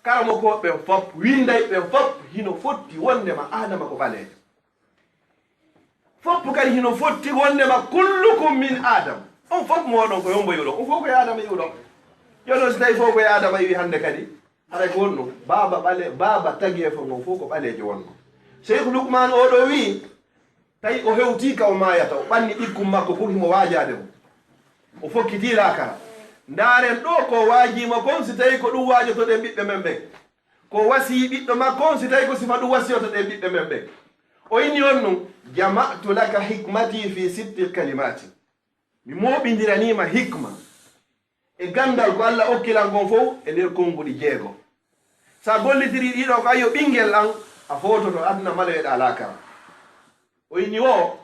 Karamokooɓe ɓen fof, winndayɓe ɓen fof, hino fotti wonndema Aadama ko ɓaleejo. Fof kadi hino fotti wonndema kullukum min Adam. On fof mooɗon ko hombo iwɗon? On fof ko e Aadama iwɗon. Jooni non si tawi fof ko e Aadama iwi hannde kadi, haray ko honɗum? Baaba ɓale-, baaba tageefo ngon fof ko ɓaleejo wonno. Cheikh Lukman oo ɗoo wi'i, tawi o hewtii ka o maayata, o ɓanni ɓikkun makko kun himo waajaade mo. O fokkitii laakara. Ndaaren ɗoo ko waajii mo kon, si tawi ko ɗun waajotoɗen ɓiɓɓe men ɓen. Ko wasiyii ɓiɗɗo makko on, si tawi ko sifa ɗun wasiyotoɗen ɓiɓɓe men ɓen. O inni honɗum, jama'tu laka hikmati fi sitti kalimati. Mi mooɓindiranii ma hikma e ganndal ko Allah okki lan kon fow e nder konnguɗi jeego. Si a gollitirii ɗii ɗoo ko ayyo ɓinngel an, a foototo aduna maloyoɗaa laakara. O inni wo,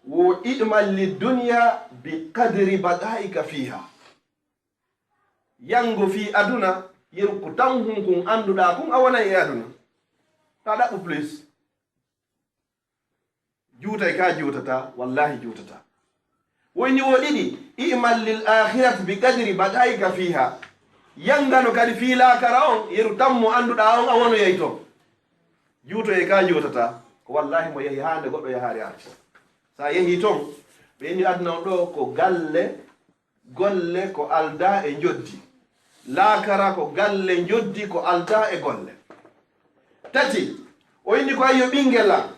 wo i'mal li dunya bi qadri baqa'ika fiha. Yanngo fii aduna, yeru ko tan hunkun annduɗaa kun a wonay e aduna. Taa ɗaɓɓu plus. Juutay ka juutataa, wallaahi juutataa. Woyni wo ɗiɗi, i'mal lil akhirati bi qadri baqa'ika fiha. Yanngano kadi fii laakara on, yeru tammo annduɗaa on a wonoyay ton. Juutoyee ka juutataa, ko wallaahi mo yahi haa nde goɗɗo yahaari arti. So a yehii ton, ɓe inni aduna on ɗoo ko galle, golle ko aldaa e njoddi. Laakara ko galle, njoddi ko aldaa e golle. Tati, o inni ko ayyo ɓinngel am,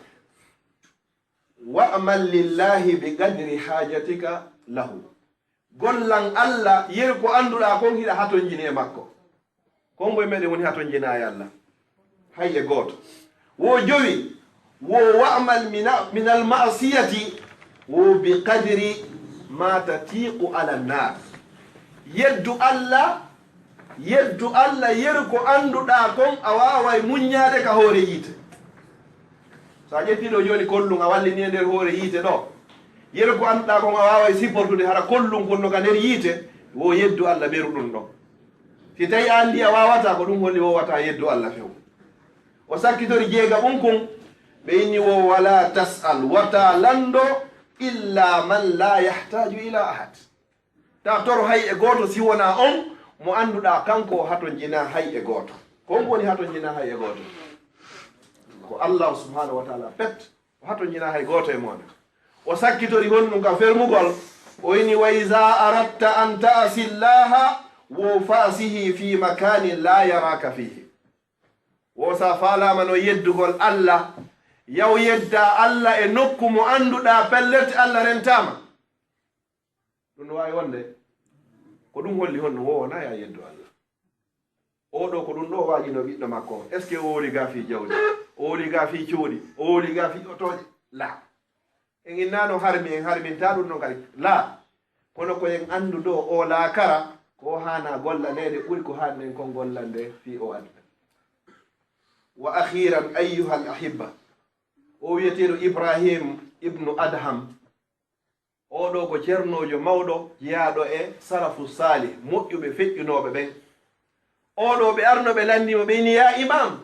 wa'mal lillahi bi qadri hajatika lahu. Gollan Allah, yeru ko annduɗaa kon hiɗa hatonjini e makko. Kon moye meɗen woni hatonjinaa e Allah? Hay e gooto. Wo jowi, wo wa'mal mina-, minal ma'siyati, wo bi qadri ma tatiqu ala nnar. Yeddu Allah, yeddu Allah, yeru ko annduɗaa kon a waaway muññaade ka hoore yiite. So a ƴettii ɗoo jooni kollun a wallini e nder hoore yiite ɗoo, yeru ko annduɗaa kon a waaway supportude hara kollun kun no ka nder yiite, wo yeddu Allah ɓeru ɗun ɗon. Si tawi a anndi a waawataa, ko ɗun holli woowataa yeddu Allah few. O sakkitori jeegaɓun kun, ɓe inni wo, wala tas'al, wota lanndo, illa man la yahtaju ila ahad. Ta toro hay e gooto si wonaa on mo annduɗaa kanko o hatonjinaa hay e gooto. Ko on woni hatonjinaa hay e gooto? Ko Allahu subhanahu wa ta'ala pet o hatonjinaa hay gooto e mooɗon. O sakkitori honɗum ka fermugol, o ini, "Wa iza aratta an ta'asi Allaha, wo fa'sihi fi makanin la yaraka fihi." Wo sa faalaama no yeddugol Allah, yaw yeddaa Allah e nokku mo annduɗaa pellet Allah rentaama. Ɗum no waawi wonde ko ɗum holli honno wo wonaa ya yeddu Allah. Oo ɗoo ko ɗum ɗoo waajino ɓiɗɗo makko on. Est-ce que o woli gaa fii jawdi? O woli gaa fii cuuɗi? O woli gaa fii otooje? Laa. En innaano harmi, en harmintaa ɗum ɗon kadi. Laa. Kono ko en anndu ɗoo oo laakara, ko o haanaa gollaneede ɓuri ko haanɗen kon gollande fii oo aduna. Wa akhiran, ayyuhal ahibba. O wiyeteeɗo Ibrahim ibnu Adham. Oo ɗoo ko ceernoojo mawɗo jeyaaɗo e salafu saalih, moƴƴuɓe feƴƴunooɓe ɓen. Oo ɗoo ɓe arno ɓe lanndii mo, ɓe ini, "Yaa Imaam,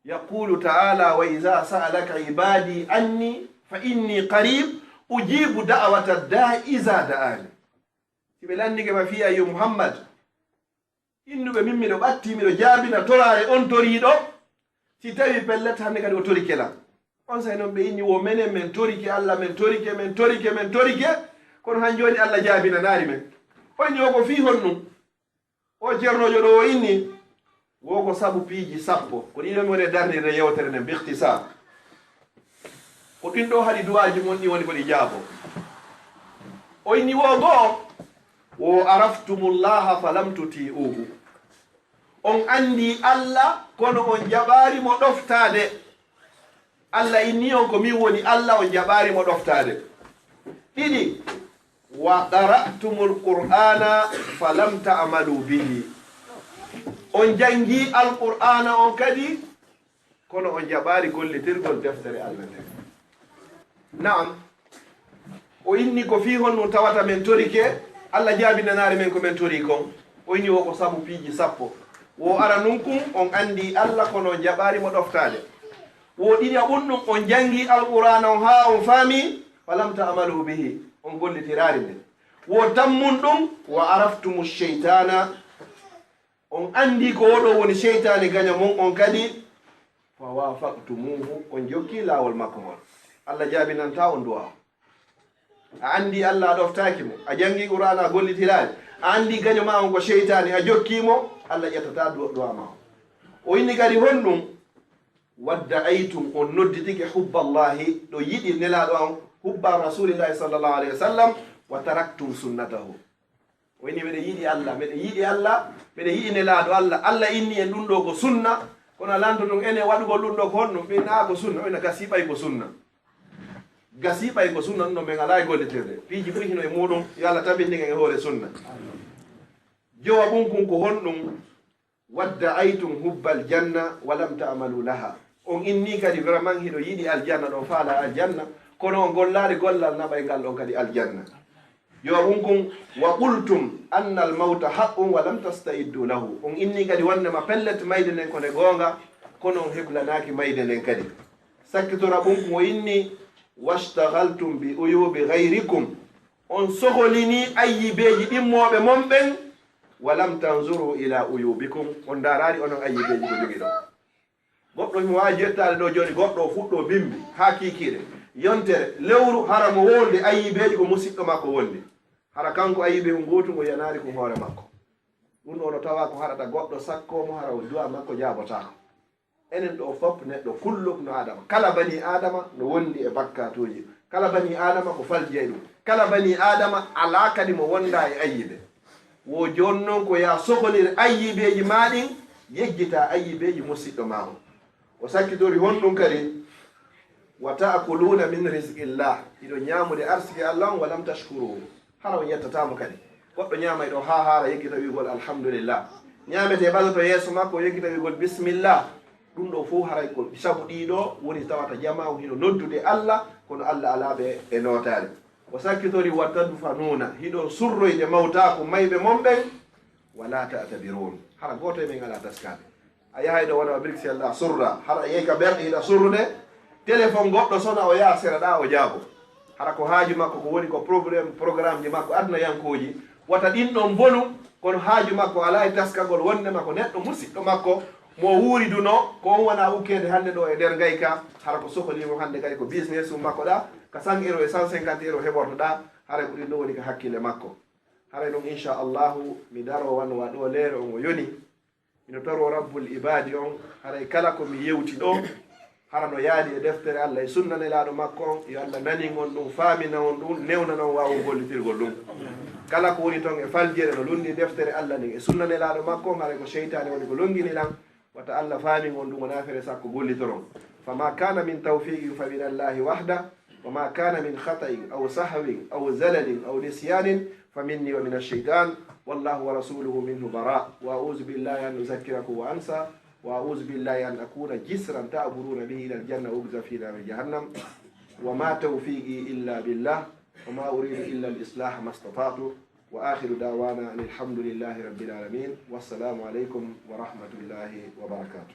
yaqulu ta'ala, wa iza sa'alaka ibadi anni fa inni qarib, ujibu da'wata da'i iza da'ani." Si ɓe lanndike ma fii, yo Muhammad, innuɓe min miɗo ɓattii, miɗo jaabina toraare on toriiɗo. Si tawi pellet hannde kadi o torike lan. On saa'i non ɓe inni wo menen men torike Allah, men torike, men torike, men torike. Kono han jooni Allah jaabinanaali men. O inni wo ko fii honɗun? O ceernoojo ɗoo o inni, wo ko sabu piiji sappo. Ko ɗiɗo mi woni darnirde yewtere nden, bikhtisar. Ko ɗin ɗoo haɗi duwaaji mon ɗin woni ko ɗi jaabo. O inni wo goo, wo araftumullaha falam tuti'uhu. On anndi Allah, kono on jaɓaali mo ɗoftaade. Allah inni on ko min woni Allah, on jaɓaali mo ɗoftaade. Ɗiɗi, wa qara'tumul Qur'ana falam ta'malu bihi. On janngi Alqur'aana on kadi, kono on jaɓaali gollitirgol deftere Allah nden. Na'am, o inni ko fii honɗun tawata men torike, Allah jaabinanaali men ko men torii kon. O inni wo ko sabu piiji sappo. Wo aranun kun, on anndi Allah, kono on jaɓaali mo ɗoftaade. Wo ɗiɗaɓun ɗun, on janngi Alqur'aana on haa on faami, falam ta'malu bihi, on gollitiraali nde. Wo tammun ɗun, wa araftumu sheytaana, on anndi ko wo ɗoo woni seytaane gaño mon on kadi, fa wafaqtumuhu, on jokki laawol makko ngol. Allah jaabinantaa on du'a. A anndi Allah, a ɗoftaaki mo, a janngi Qur'aana, a gollitiraali, a anndi gaño maa on ko seytaane, a jokki mo, Allah ƴettataa du-, du'a maa on. O inni kadi honɗun, wadda aytum, on nodditike hubballahi, ɗo yiɗi Nelaaɗo on, hubba Rasulillahi sallallahu alayhi wa sallam, wa taraktum sunnatahu. O inni, meɗen yiɗi Allah, meɗen yiɗi Allah, meɗen yiɗi Nelaaɗo Allah. Allah inni en ɗun ɗoo ko sunna, kono a lanto ɗun enen waɗugol ɗun ɗoo ko honɗun? Ɓe naa ko sunna, o ina gasii ɓay ko sunna. Gasii ɓay ko sunna, ɗun ɗoo men alaa e gollitirde. Piiji buy hino e muuɗun, yo Allah tabindin en e hoore sunna. Jowaɓun kun ko honɗun? Wadda aytum hubbal janna wa lam ta'malu laha. On inni kadi vraiment hiɗo yiɗi aljanna, ɗon faala aljanna, kono on gollaali gollal naɓay ngal ɗon kadi aljanna. Yo ɗun kun, wa qultum anna al mawta haqqun wa lam tasta'iddu lahu. On inni kadi wonndema pellet mayde nden ko nde goonga, kono on heblanaaki mayde nden kadi. Sakkitora ɗun kun o inni, washtaghaltum bi uyubi ghayrikum. On soholini ayyibeeji ɗimmooɓe mon ɓen, wa lam tanzuru ila uyubikum, on ndaaraali onon ayyibeeji ko jogiɗon. Goɗɗo himo waawi jettaade ɗoo jooni, goɗɗo o fuɗɗoo bimbi haa kiikiiɗe, yontere, lewru, hara mo wonde ayyibeeji ko musiɗɗo makko wonde. Hara kanko ayyibe on gootu ngo yanaali kon hoore makko. Ɗun ɗoo no tawa ko haɗata goɗɗo sakkoo mo, hara o du'a makko jaabotaako. Enen ɗoo fof neɗɗo kullu ibnu Aadama, kala banii Aadama no wondi e bakkaatuuji. Kala banii Aadama ko faljey ɗun. Kala banii Aadama alaa kadi mo wondaa e ayyibe. Wo jooni non ko yaa sokolir ayyibeeji maa ɗin, yejjitaa ayyibeeji musiɗɗo maa on. O sakkitori honɗun kadi, wa ta'kuluuna min rizqillah, hiɗon ñaamude arsike Allah on, wa lam tashkuruhu. Hara on yettataa mo kadi. Goɗɗo ñaamay ɗoo haa haara yeggita wi'ugol alhamdulillah. Ñaametee ɓadoto yeeso makko yeggita wi'ugol bismillah. Ɗun ɗoo fow haray ko sabu ɗii ɗoo woni tawata jamaa on hino noddude Allah, kono Allah alaa ɓe e nootaare. O sakkitori wa tadfanuuna, hiɗon surroyde mawtaakum mayɓe mon ɓen, wa laa ta'tabiruun. Hara gooto e men alaa taskaaɓe. A yahay ɗoo wona Bruxelles ɗaa surra, hara a yehi ka berɗe hiɗa surrude, telefon goɗɗo sona o yaha sera ɗaa o jaabo. Hara ko haaju makko ko woni ko problème, programmeji makko adunayankooji, wata ɗin ɗon bonu, kono haaju makko alaa e taskagol wonndema ko neɗɗo musiɗɗo makko mo o wuuriduno, ko on wona ukkeede hannde ɗoo e nder ngayka, hara ko sohli mo hannde kadi ko business um makko ɗaa, ka cent euro e cent cinquante euro heɓorto ɗaa, haray ko ɗin ɗon woni ka hakkille makko. Haray non, inchallahu, mi daroo wano wa ɗoo leere on o yoni. Hino toroo Rabbul Ibaadi on, haray kala ko mi yewti ɗoo, hara no yaadi e deftere Allah e sunna Nelaaɗo makko on, yo Allah nanin on ɗun, faamina on ɗun, newnana on waawugol gollitirgol ɗun. Kala ko woni ton e faljere no lunndii deftere Allah nden e sunna Nelaaɗo makko on, haray ko seytaane woni ko lonngini lan, wata Allah faamin on ɗun, wonaa fere sakko gollitoron. Fama kana min tawfiqin fa min Allahi wahda, وما كان من خطأ أو سهو أو زلل أو نسيان فمني ومن الشيطان، والله ورسوله منه براء، وأعوذ بالله أن أذكركم وأنسى، وأعوذ بالله أن أكون جسرا تعبرون به إلى الجنة وأقذف في نار جهنم، وما توفيقي إلا بالله، وما أريد إلا الإصلاح ما استطعت، وآخر دعوانا أن الحمد لله رب العالمين، والسلام عليكم ورحمة الله وبركاته.